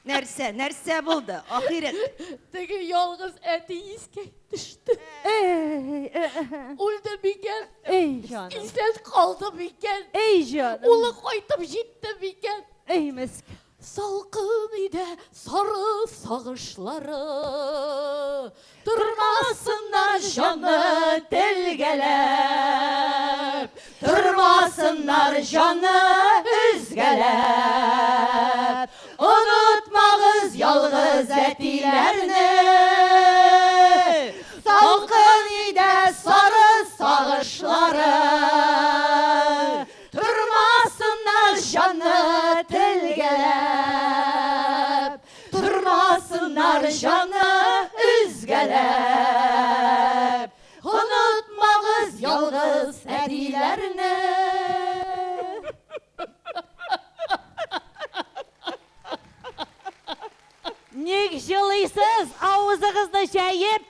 Нәрсә, нәрсә булды? Ахирәт. Теге ялгыз әти искә төште. Үлде микән? Эй, җаным. Исән калды микән? Эй, җаным. Улы кайтып җитте микән? Эй, мескен. Салкын өйдә сары сагышлары Тормасыннар җанны телгәләп, Тормасыннар җанны өзгәләп. Онытмагыз ялгыз әтиләрне. Салкын өйдә сары сагышлары. Тормасыннар җанны телгәләп. Тормасыннар җанны өзгәләп. Онытмагыз ялгыз әтиләрне. Ник җылыйсыз, авызыгызны җәеп?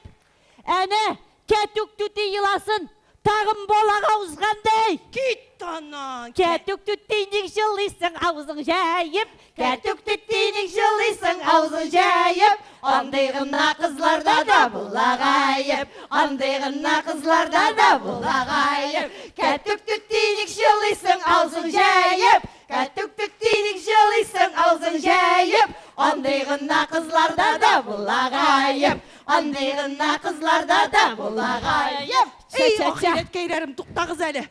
Әнә, Кәтүк түти еласын, тагын балага узгандай. Кит аннан. Кәтүк түти, ник җылыйсың, авызың җәеп? Кәтүк түти, ник җылыйсың, авызың җәеп? Андый гына кызларда да була гаеп. Андый гына кызларда да була гаеп. Кәтүк түти, ник җылыйсың, авызың җәеп? Кәтүк түти, ник җылыйсың, авызың җәеп? Андый гына кызларда да була гаеп. Андый гына кызларда да була гаеп. Эй, ахирәткәйләрем, туктагыз әле.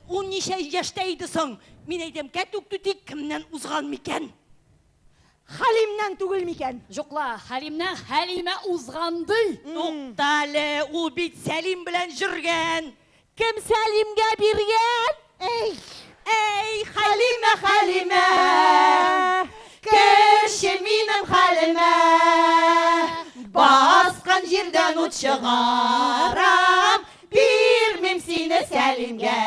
Ул ничә яшьтә иде соң? Мин әйтәм, Кәтүк түти кемнән узган микән? Хәлимнән түгел микән? Юк ла, Хәлимнән Хәлимә узган ди. Тукта әле, ул бит Сәлим белән йөргән. Кем Сәлимгә биргән? Эй, Эй, Хәлимә, Хәлимә, керче минем хәлемә. Баскан җирдән ут чыгарам, бирмим сине Сәлимгә.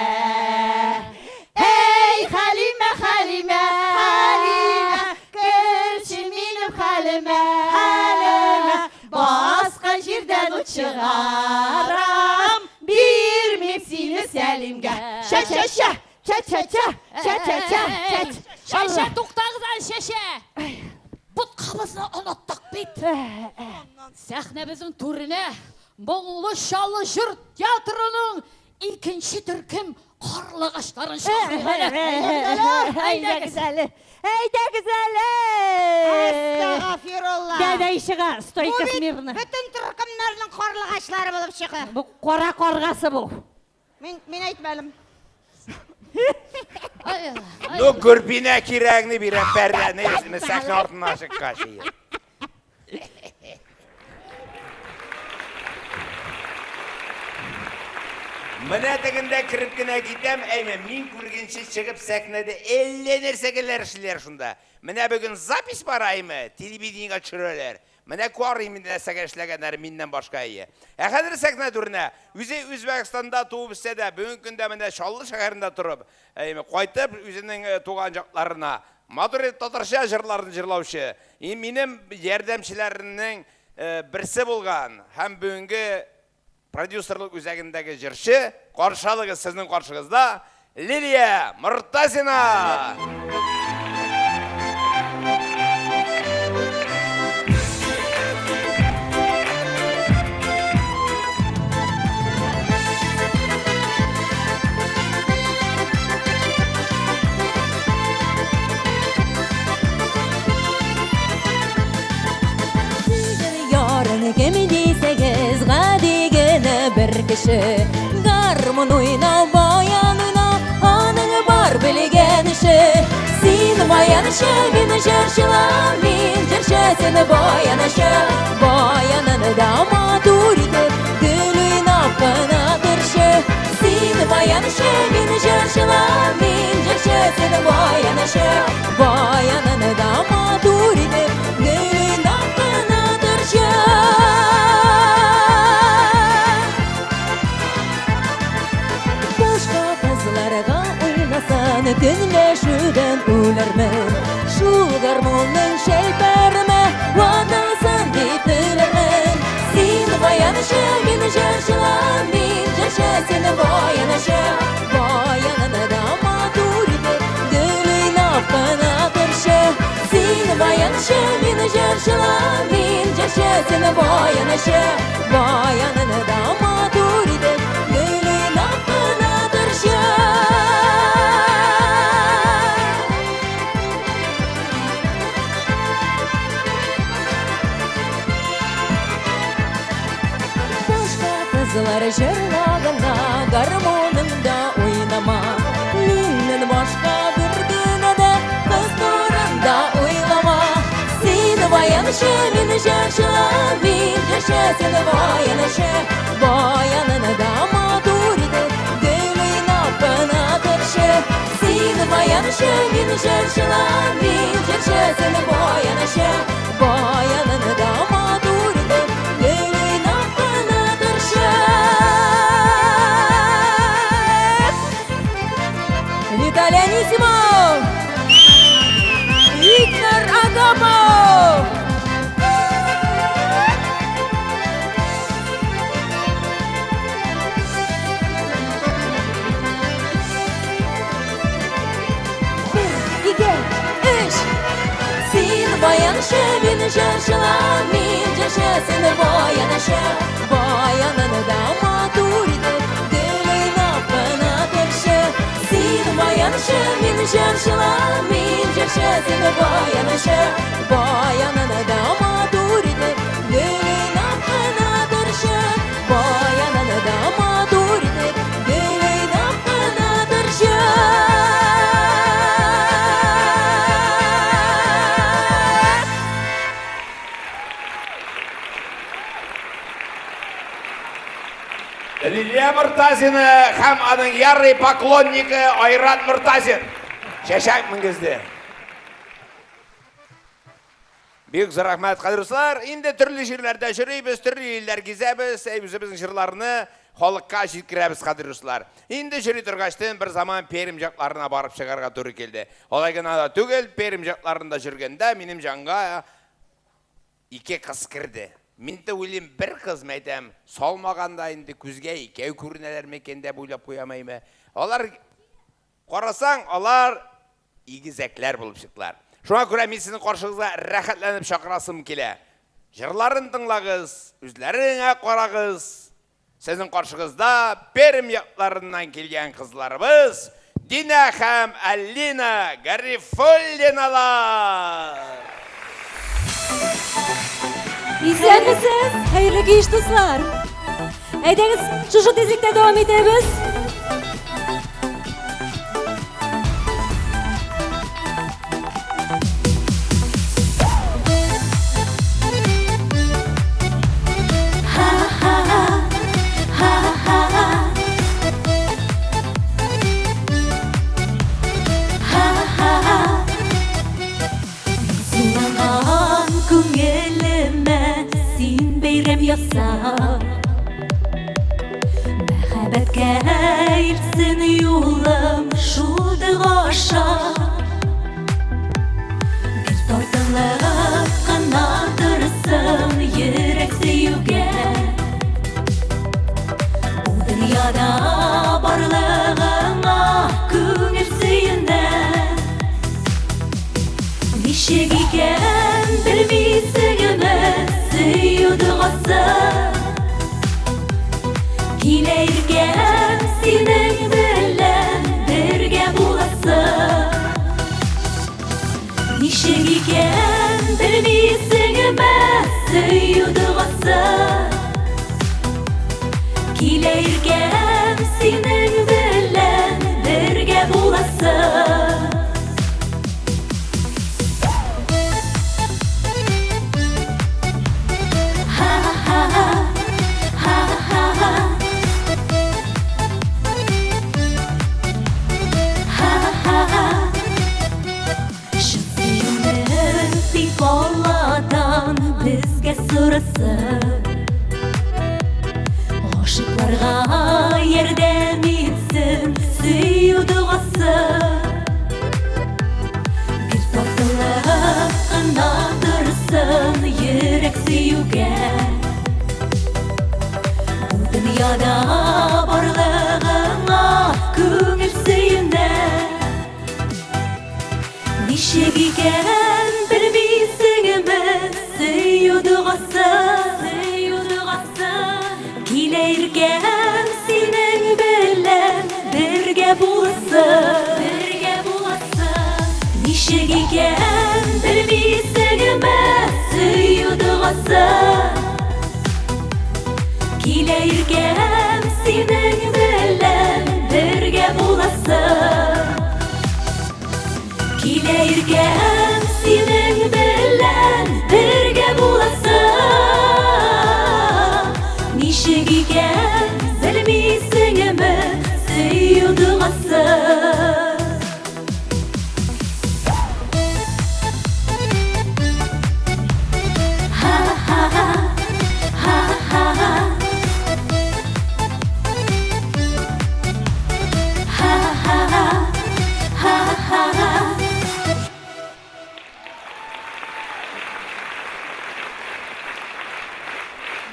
Эй, Хәлимә, Хәлимә, Хәлимә, керче минем хәлемә, хәлемә. Баскан җирдән ут чыгарам, бирмим сине Сәлимгә. Ча-ча-ча, ча-ча-ча, ча-ча-ча, ча. Чәчә, туктагыз әле, чәчә! Боткабызны оныттык бит. Сәхнәбезнең түренә Моңлы Чаллы җыр театрының икенче төркем карлыгачларын чакырыйк әле. Әйдәгез әле. Әйдәгез әле. Әстәгафирулла. Дәдәй чыга, стойка Бу бит смирно. Бөтен төркемнәрнең карлыгачлары булып чыга. Бу кара каргасы бу. Мин мин әйтмәдем. Ну, гөрбинә кирәгне бирә пәрдәне сәхнә артыннан чыккач. Менә тегендә кереп кенә китәм, әйме, мин күргәнче чыгып сәхнәдә әллә нәрсәгәләр эшлиләр шунда. Менә бүген запись бара, әйме, телевидениегә төшерәләр. Менә карыйм инде нәрсәгә эшләгәннәр миннән башка әйе. Ә хәзер сәхнә түренә үзе Үзбәкстанда туып үссә дә, бүгенге көндә менә Чаллы шәһәрендә торып, әйме, кайтып үзенең туган якларына матур итеп татарча җырларын җырлаучы, и минем ярдәмчеләрнең берсе булган һәм бүгенге продюсерлык үзәгендәге җырчы, каршы алыгыз сезнең каршыгызда Лилия Мортазина! Ярың кем дисәгез, гади генә бер кеше. Гармун уйнау, баян уйнау, аның бар белгән эше. Син баянчы, мин җырчылар, мин җырчы, син баянчы. Баянын да матур итеп, гөл уйнап кына торчы. Син баянчы, мин җырчылар, мин җырчы, син баянчы. Баянын да матур итеп, гөл уйнап кына торчы. Башка кызларга уйнасан, көнләшүдән үләрмен. Шул гармунның шәлпәрмен. баянчы, мин җырчылар, мин җырчы, син баянчы. Баянны да матур итеп, гел уйнап кына торчы. Башка кызлар җырлаганда гармуныңда уйнама. Миннән башка бер генә дә кыз турында уйлама. Син баянчы, мин җырчы, мин җырчы, син баянчы. Баянны да матур итеп, гел уйнап кына торчы. Син баянчы, мин җырчы, мин җырчы, син баянчы. Баянны да матур итеп, гел уйнап кына торчы. Виталий Анисимов! Виктор Агапов! Бер, ике, өч. Син баянчы, мин җырчылар, мин җырчы, син баянчы. Баянны да матур итеп, гел уйнап кына торчы. Син баянчы, мин җырчылар, мин җырчы, син баянчы. Баянны да матур итеп, гел уйнап кына торчы. Баянны да матур итеп, гел уйнап кына торчы. Лилия Мортазина һәм аның ярый поклоннигы Айрат Мортазин. Чәчәк менгезде. Бик зур рәхмәт, кадерле дуслар. Инде төрле җирләрдә йөрибез, төрле илләр гизәбез, әй үзебезнең җырларны халыкка җиткерәбез, кадерле дуслар. Инде йөри торгачтын бер заман Пермь якларына барып чыгарга туры килде. Алай гына да түгел, Пермь якларында йөргәндә минем җанга ике кыз керде. Мин дә уйлыйм, бер кыз мәйтәм, салмаганда инде күзгә икәү күренәләр микән дип уйлап куям әйме. Алар карасаң, алар игезәкләр булып чыктылар. Шуңа күрә мин сезнең каршыгызга рәхәтләнеп чакырасым килә. Җырларын тыңлагыз, үзләреңә карагыз. Сезнең каршыгызда Пермь якларыннан килгән кызларыбыз Динә һәм Алина Гарифуллиналар. Исәнмесез, хәерле кич, дуслар. Әйдәгез, шушы тизлектә дәвам итәбез. Суланган күңелемә син бәйрәм яса. Мәхәббәткә илтсен юлым шул дога аша. Гел тартылып кына торсын йөрәк сөюгә. Бу дөньяда барлыгыңа күңел сөенә. Ничек икән белмисеңме сөю догасы? Килә иркәм синең белән бергә буласы. Ничек икән белмисеңме сөю догасы? Килә иркәм синең белән бергә буласы. Ха-ха-ха, ха-ха-ха. Ха-ха-ха. Чын сөюне тик Алладан безгә сорасы. Гашыйкларга ярдәм итсен сөю догасы. Гел тартылып кына торсын йөрәк сөюгә. Бу дөньяда барлыгыңа күңел сөенә. Ничек икән белмисеңме Белмисеңме сөю догасы, сөю догасы. Килә иркәм синең белән бергә буласы, бергә буласы. Ничек икән белмисеңме сөю догасы. Килә иркәм синең белән бергә буласы. Килә иркәм синең белән бергә буласы. Ничек икән белмисеңме сөю догасы.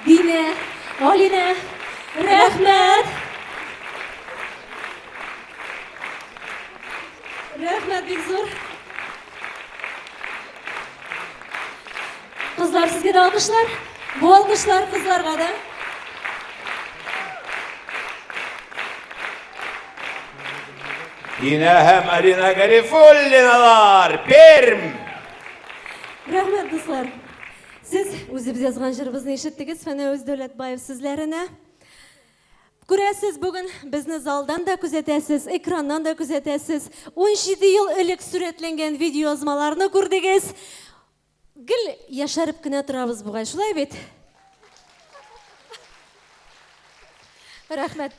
Динә, Алинә, рәхмәт! Рәхмәт бик зур. Кызлар, сезгә дә алкышлар. Бу алкышлар кызларга да. Динә һәм Алина Гарифуллиналар, Пермь! Рәхмәт, дуслар. Сез үзебез язган җырыбызны ишеттегез, Фәнәвез Дәүләтбаев сүзләренә. Күрәсез, бүген безне залдан да күзәтәсез, экраннан да күзәтәсез. 17 ел элек сурәтләнгән видеоязмаларны күрдегез. Гел яшәреп кенә торабыз бугай, шулай бит? Рәхмәт.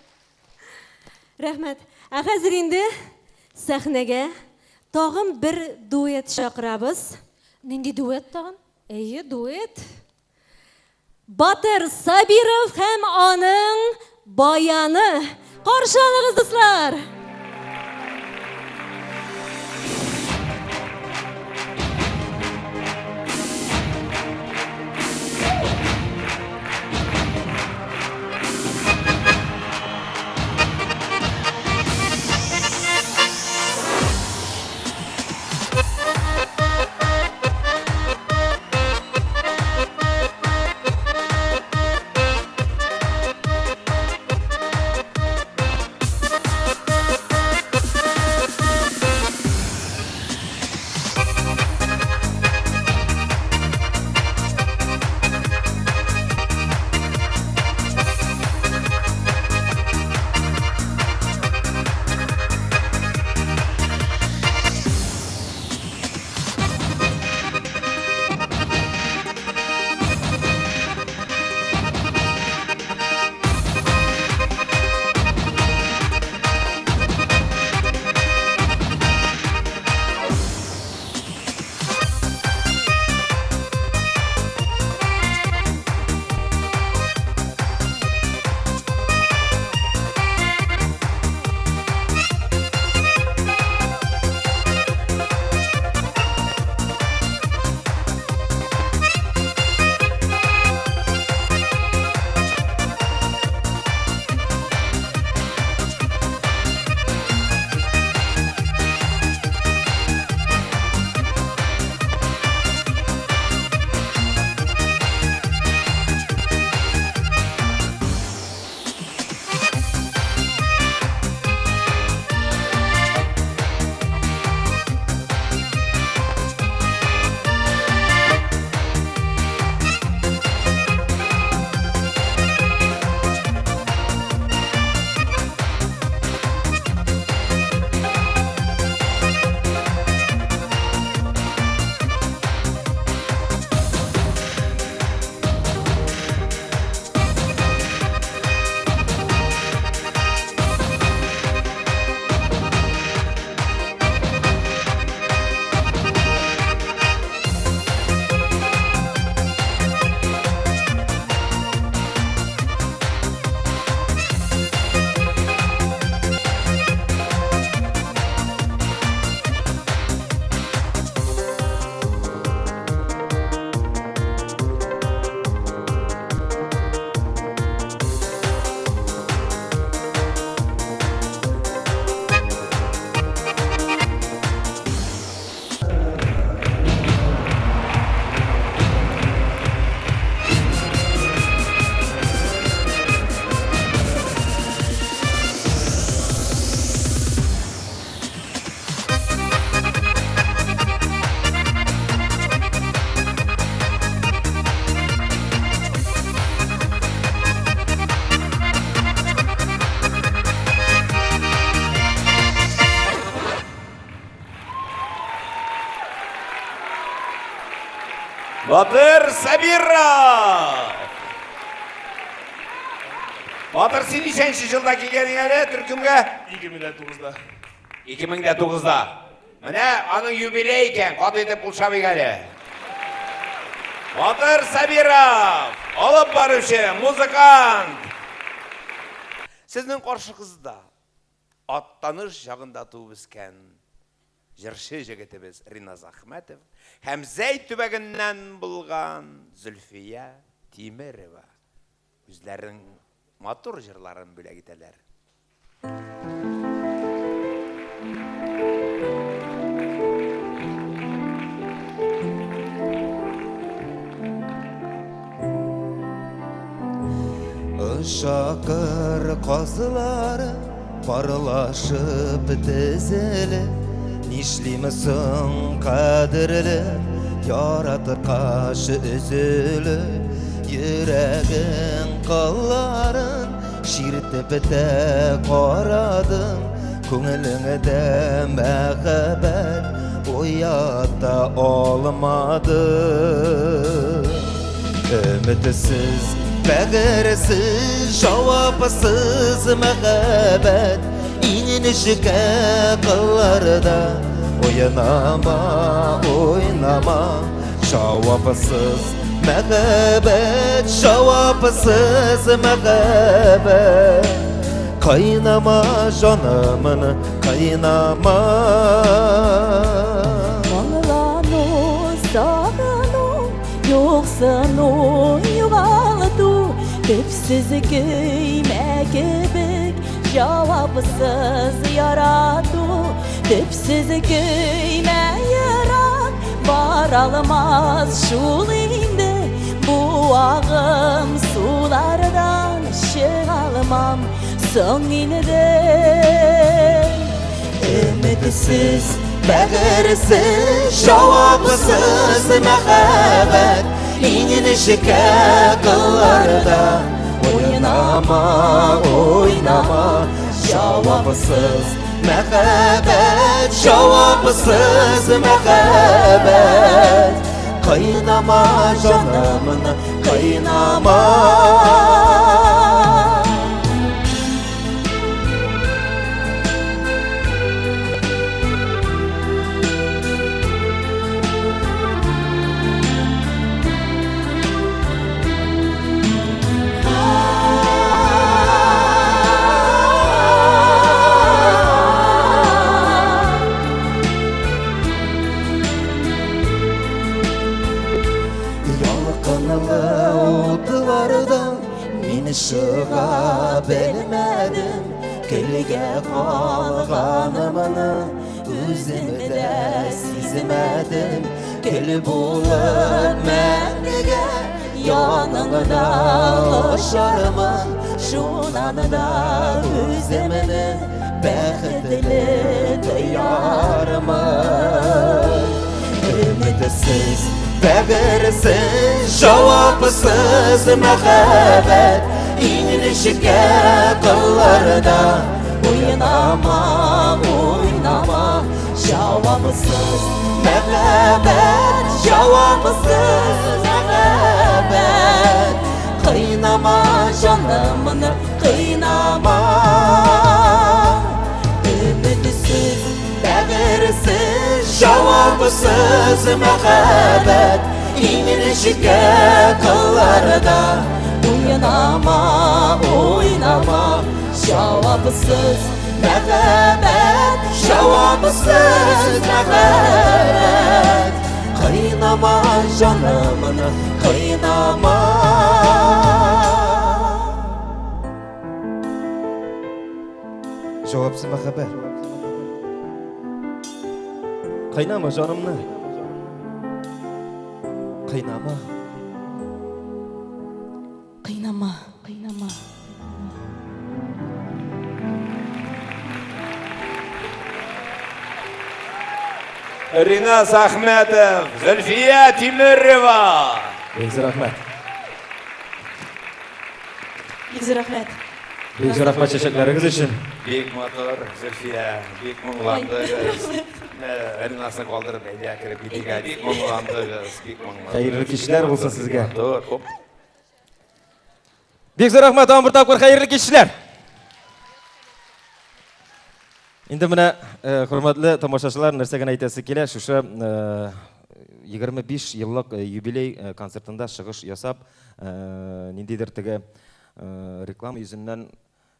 Рәхмәт. Ә хәзер инде сәхнәгә тагын бер дуэт чакырабыз. Нинди дуэт тагын? Әйе, дуэт. Батыр Сабиров һәм аның баяны. Каршы алыгыз, дуслар! Батыр Сабиров! Батыр, син ничәнче елда килгәнең әле төркемгә? 2009-да. 2009-да. Менә аның юбилей икән, каты итеп кул чабыйк әле. Батыр Сабиров, алып баручы, музыкант. Сезнең каршыгызда Аттаныш ягында туып үскән җырчы җегетебез Риназ Әхмәтов һәм Зәй төбәгеннән булган Зөлфия Тимерова үзләренең матур җырларын бүләк итәләр. Шакыр казлары парлашып тезелеп, Нишлим соң кадерле, яраткач өзелеп, Йөрәгең кылларын чиртеп тә карадым, Күңелеңдә мәхәббәт уята алмадым. Өметсез, бәгырьсез, җавапсыз мәхәббәт иң нечкә кылларда уйнама, уйнама. Җавапсыз мәхәббәт, җавапсыз мәхәббәт. Кыйнама җанымны, кыйнама. Моңлану, сагыну, юксыну, югалту, төпсез көймә кебек, җавапсыз ярату, төпсез көймә ерак баралмас шул инде, бу агым сулардан чыгалмам соң инде. Өметсез, бәгырьсез, җавапсыз мәхәббәт иң нечкә кылларда уйнама, уйнама. Җавапсыз мәхәббәт, җавапсыз мәхәббәт. Кыйнама җанымны, кыйнама. Ялкынлы утлардан мин чыга белмәдем, көлгә калганымны үзем дә сизмәдем. Көл булып мәңгегә яныңда очармын, шуннан да үземне бәхетле тоярмын. Өметсез, бәгырьсез, җавапсыз мәхәббәт иң нечкә кылларда уйнама, уйнама. Җавапсыз мәхәббәт, җавапсыз мәхәббәт. Кыйнама җанымны, кыйнама. Өметсез, бәгырьсез, җавапсыз мәхәббәт иң нечкә кылларда уйнама, уйнама. Җавапсыз мәхәббәт, җавапсыз мәхәббәт. Кыйнама җанымны, кыйнама. Җавапсыз мәхәббәт. Кыйнама җанымны. Кыйнама. Кыйнама, кыйнама. Риназ Әхмәтов, Зөлфия Тимерова. Бик зур рәхмәт. Бик зур рәхмәт. Бик зур рәхмәт чәчәкләрегез өчен. Бик матур, Зөлфия, бик моңландыгыз. Ринасны калдырып, әйдә кереп китик. Бик моңландыгыз, бик моңландыгыз. Хәерле кичләр булсын сезгә. Матур. Оп. Бик зур рәхмәт, тагын бер тапкыр хәерле кичләр. Инде менә, хөрмәтле тамашачылар, нәрсә генә әйтәсе килә, шушы 25 еллык юбилей концертында чыгыш ясап, ниндидер теге реклама йөзеннән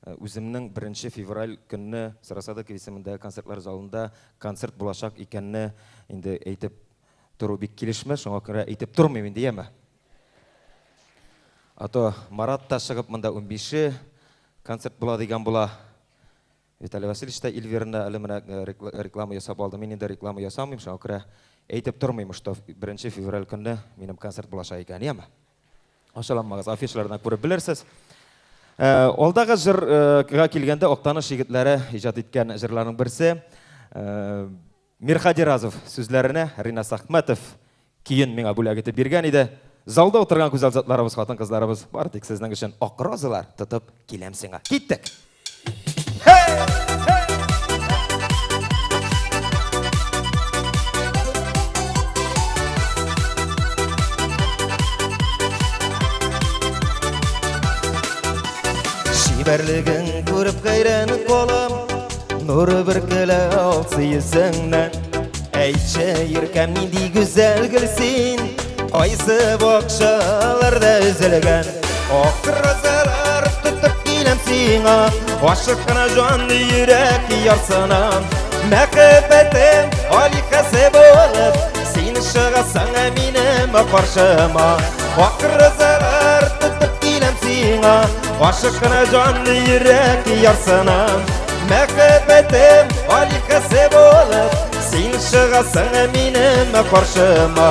үземнең 1 февраль көнне Сарасадыков исемендәге концертлар залында концерт булачак икәнне инде әйтеп тору бик килешмәс, шуңа күрә әйтеп тормыйм инде, яме. А то Марат та чыгып монда 15-е концерт була дигән була. Виталий Васильевич та Эльвираны әле менә реклама ясап алды. Мин инде реклама ясамыйм, шуңа күрә әйтеп тормыйм, что 1 февраль көнне минем концерт булачак икән, яме. Ачуланмагыз, афишалардан күреп белерсез. Алдагы җырга килгәндә, Актаныш егетләре иҗат иткән җырларның берсе. Мирхади Разов сүзләренә Ринас Әхмәтов көен миңа бүләк итеп биргән иде. Залда утырган гүзәл затларыбыз, хатын-кызларыбыз, бары тик сезнең өчен ак розалар тотып киләм сиңа. Киттек! Чибәрлегең күреп хәйран калам. Нуры бөркелә алсы йөзеңнән. Әйтче, иркәм, нинди гүзәл гөл син, кайсы бакчаларда өзелгән? Ак розалар тотып киләм сиңа, ашык кына җанлы йөрәк ярсына. Мәхәббәтем алихәсе булып, син чыгасың минем каршыма. Ак розалар тотып киләм сиңа, ашык кына җанлы йөрәк ярсына. Мәхәббәтем алихәсе булып, син чыгасың минем каршыма.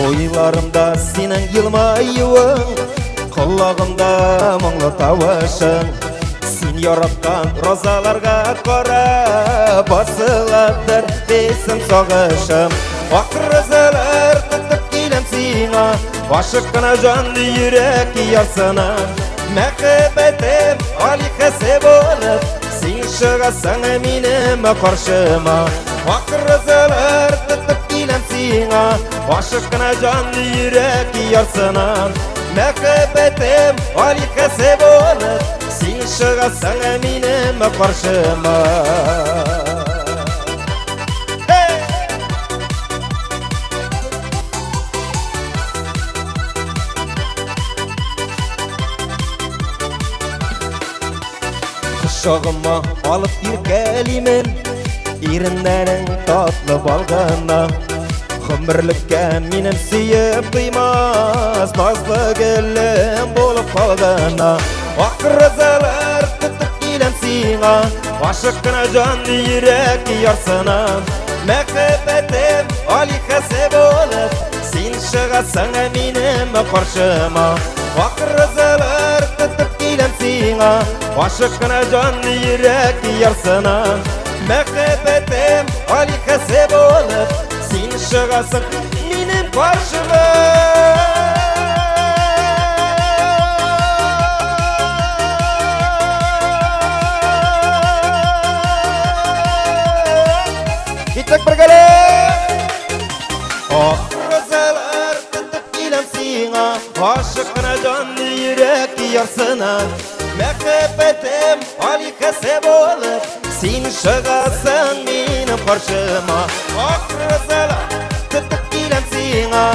Уйларымда синең елмаюың, колагымда моңлы тавышың. Син яраткан розаларга кара басыладыр хисем сагышым. Ак розалар тотып киләм сиңа, ашык кына җанлы йөрәк ярсына. Мәхәббәтем алихәсе булып, син чыгасың минем каршыма. Ак розалар тотып киләм сиңа, ашык кына җанлы йөрәк ярсына. Мәхәббәтем алихәсе булып, син чыгасың минем каршыма. Кочагыма алып иркәлимен, иреннәрең татлы балгына. Гомерлеккә минем сөеп туймас, назлы гөлем булып калгына. Ак розалар тотып киләм сиңа, ашык кына җанлы йөрәк ярсына. Мәхәббәтем алихәсе булып, син чыгасың минем каршыма. Ак розалар тотып киләм сиңа, ашык кына җанлы йөрәк ярсына. Мәхәббәтем алихәсе булып, син чыгасың минем каршыма. Киттек бергәләп! Ак розалар тотып киләм сиңа, ашык кына җанлы йөрәк ярсына. Мәхәббәтем алихәсе булып, син чыгасың минем каршыма. Ак розалар тотып киләм сиңа,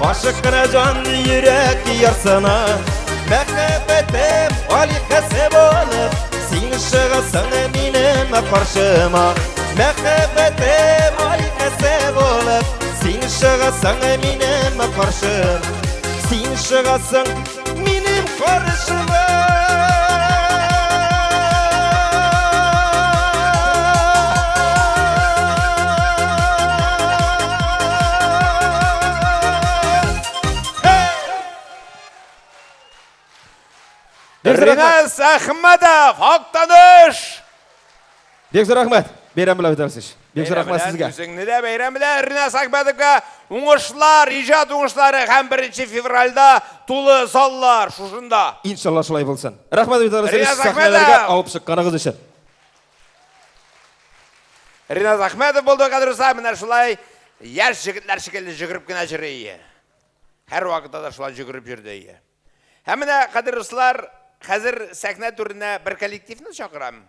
ашык кына җанлы йөрәк ярсына. Мәхәббәтем алихәсе булып, син чыгасың минем каршыма. Мәхәббәтем алихәсе булып, син чыгасың минем каршыма. Син чыгасың минем каршыма. Ринас Әхмәтов, Актаныш! Бик зур рәхмәт. Бәйрәм белән, Виталий Васильевич. Бик зур рәхмәт сезгә. Үзеңне дә бәйрәм белән, Ринас Әхмәтовка уңышлар, иҗат уңышлары һәм 1 февральдә тулы заллар шушында. Иншалла шулай булсын. Рәхмәт, Виталий Васильевич, Ринас сәхнәләргә Әхмәтов! алып чыкканыгыз өчен. Риназ Әхмәтов булды, кадерле дуслар, менә шулай яшь җегетләр шикелле җөгереп кенә йөри. Һәр вакытта да шулай җөгереп йөрде. Һәм менә, кадерле дуслар, хәзер сәхнә түренә бер коллективны чакырам.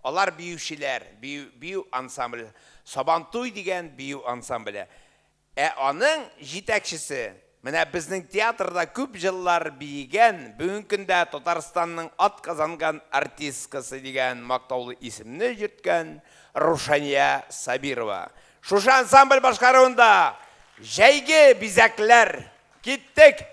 Алар биючеләр, бию, бию ансамбле, Сабантуй дигән бию ансамбле. Ә аның җитәкчесе, менә безнең театрда күп җыллар биегән, бүгенге көндә Татарстанның атказанган артисткасы дигән мактаулы исемне йөрткән Рушания Сабирова. Шушы ансамбль башкаруында Җәйге бизәкләр! Киттек!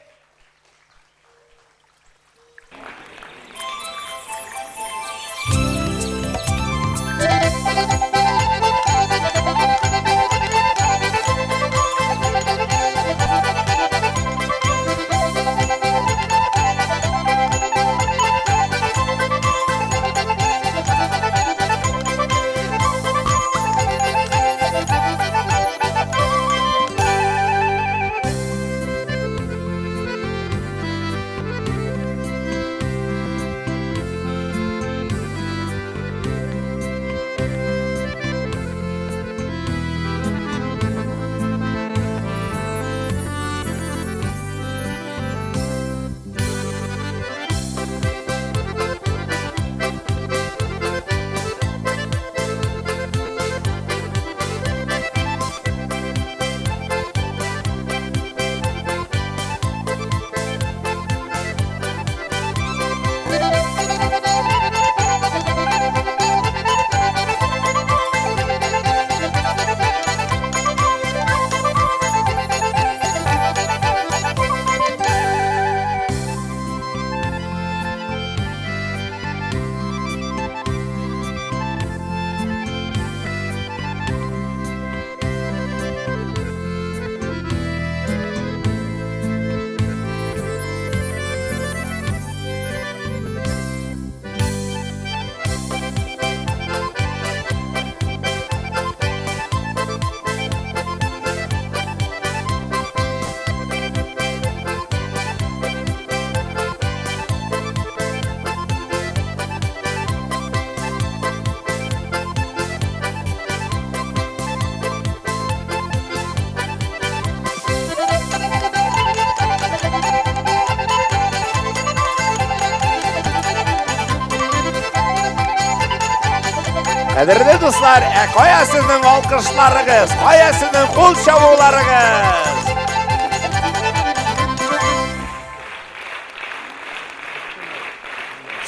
Кадерле дуслар, ә кая сезнең алкышларыгыз, кая сезнең кул чабуларыгыз?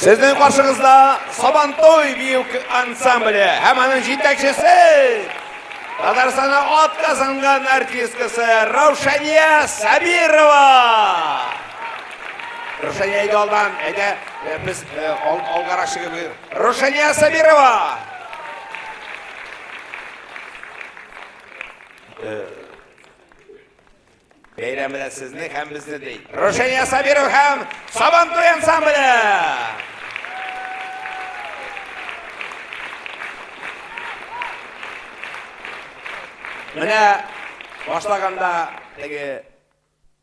Сезнең каршыгызда Сабантуй бию ансамбле һәм аның җитәкчесе Татарстанның атказанган артисткасы Раушания Сабирова. Рушания әйдә алдан, әйдә, э, без э, ал, алгарак чыгып. Рушания Сабирова. Э, Бәйрәм белән сезне һәм безне ди. Рушания Сабирова һәм Сабантуй ансамбле. Менә башлаганда теге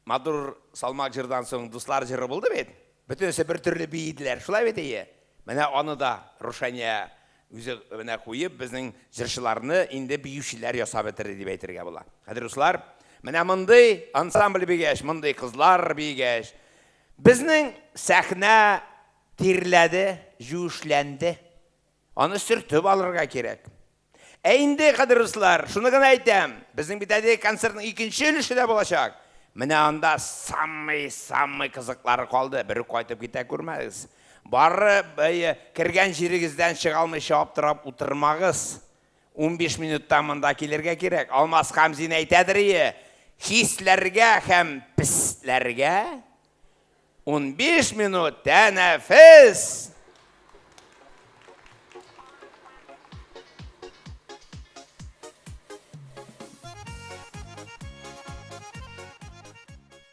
матур салмак җырдан соң дуслар җыры булды бит. Бөтенесе бер төрле биеделәр. Шулай бит әйе. Менә аны да Рушания үзе менә куеп, безнең җырчыларны инде биючеләр ясап бетерде дип әйтергә була. Хәзер дуслар, менә мондый ансамбль бигәч, мондый кызлар бигәч, безнең сәхнә тирләде, җүешләнде. Аны сөртеп алырга кирәк. Ә инде, кадерле дуслар, шуны гына әйтәм, безнең бит әле концертның икенче өлеше дә булачак. Менә анда самый-самый кызыклары калды. Бер үк кайтып китә күрмәгез. Бары бәе, кергән җирегездән чыга алмыйча аптырап утырмагыз. 15 минутта монда килергә кирәк. Алмаз Хамзин әйтәдер ие, хисләргә һәм песләргә 15 минут тәнәфес.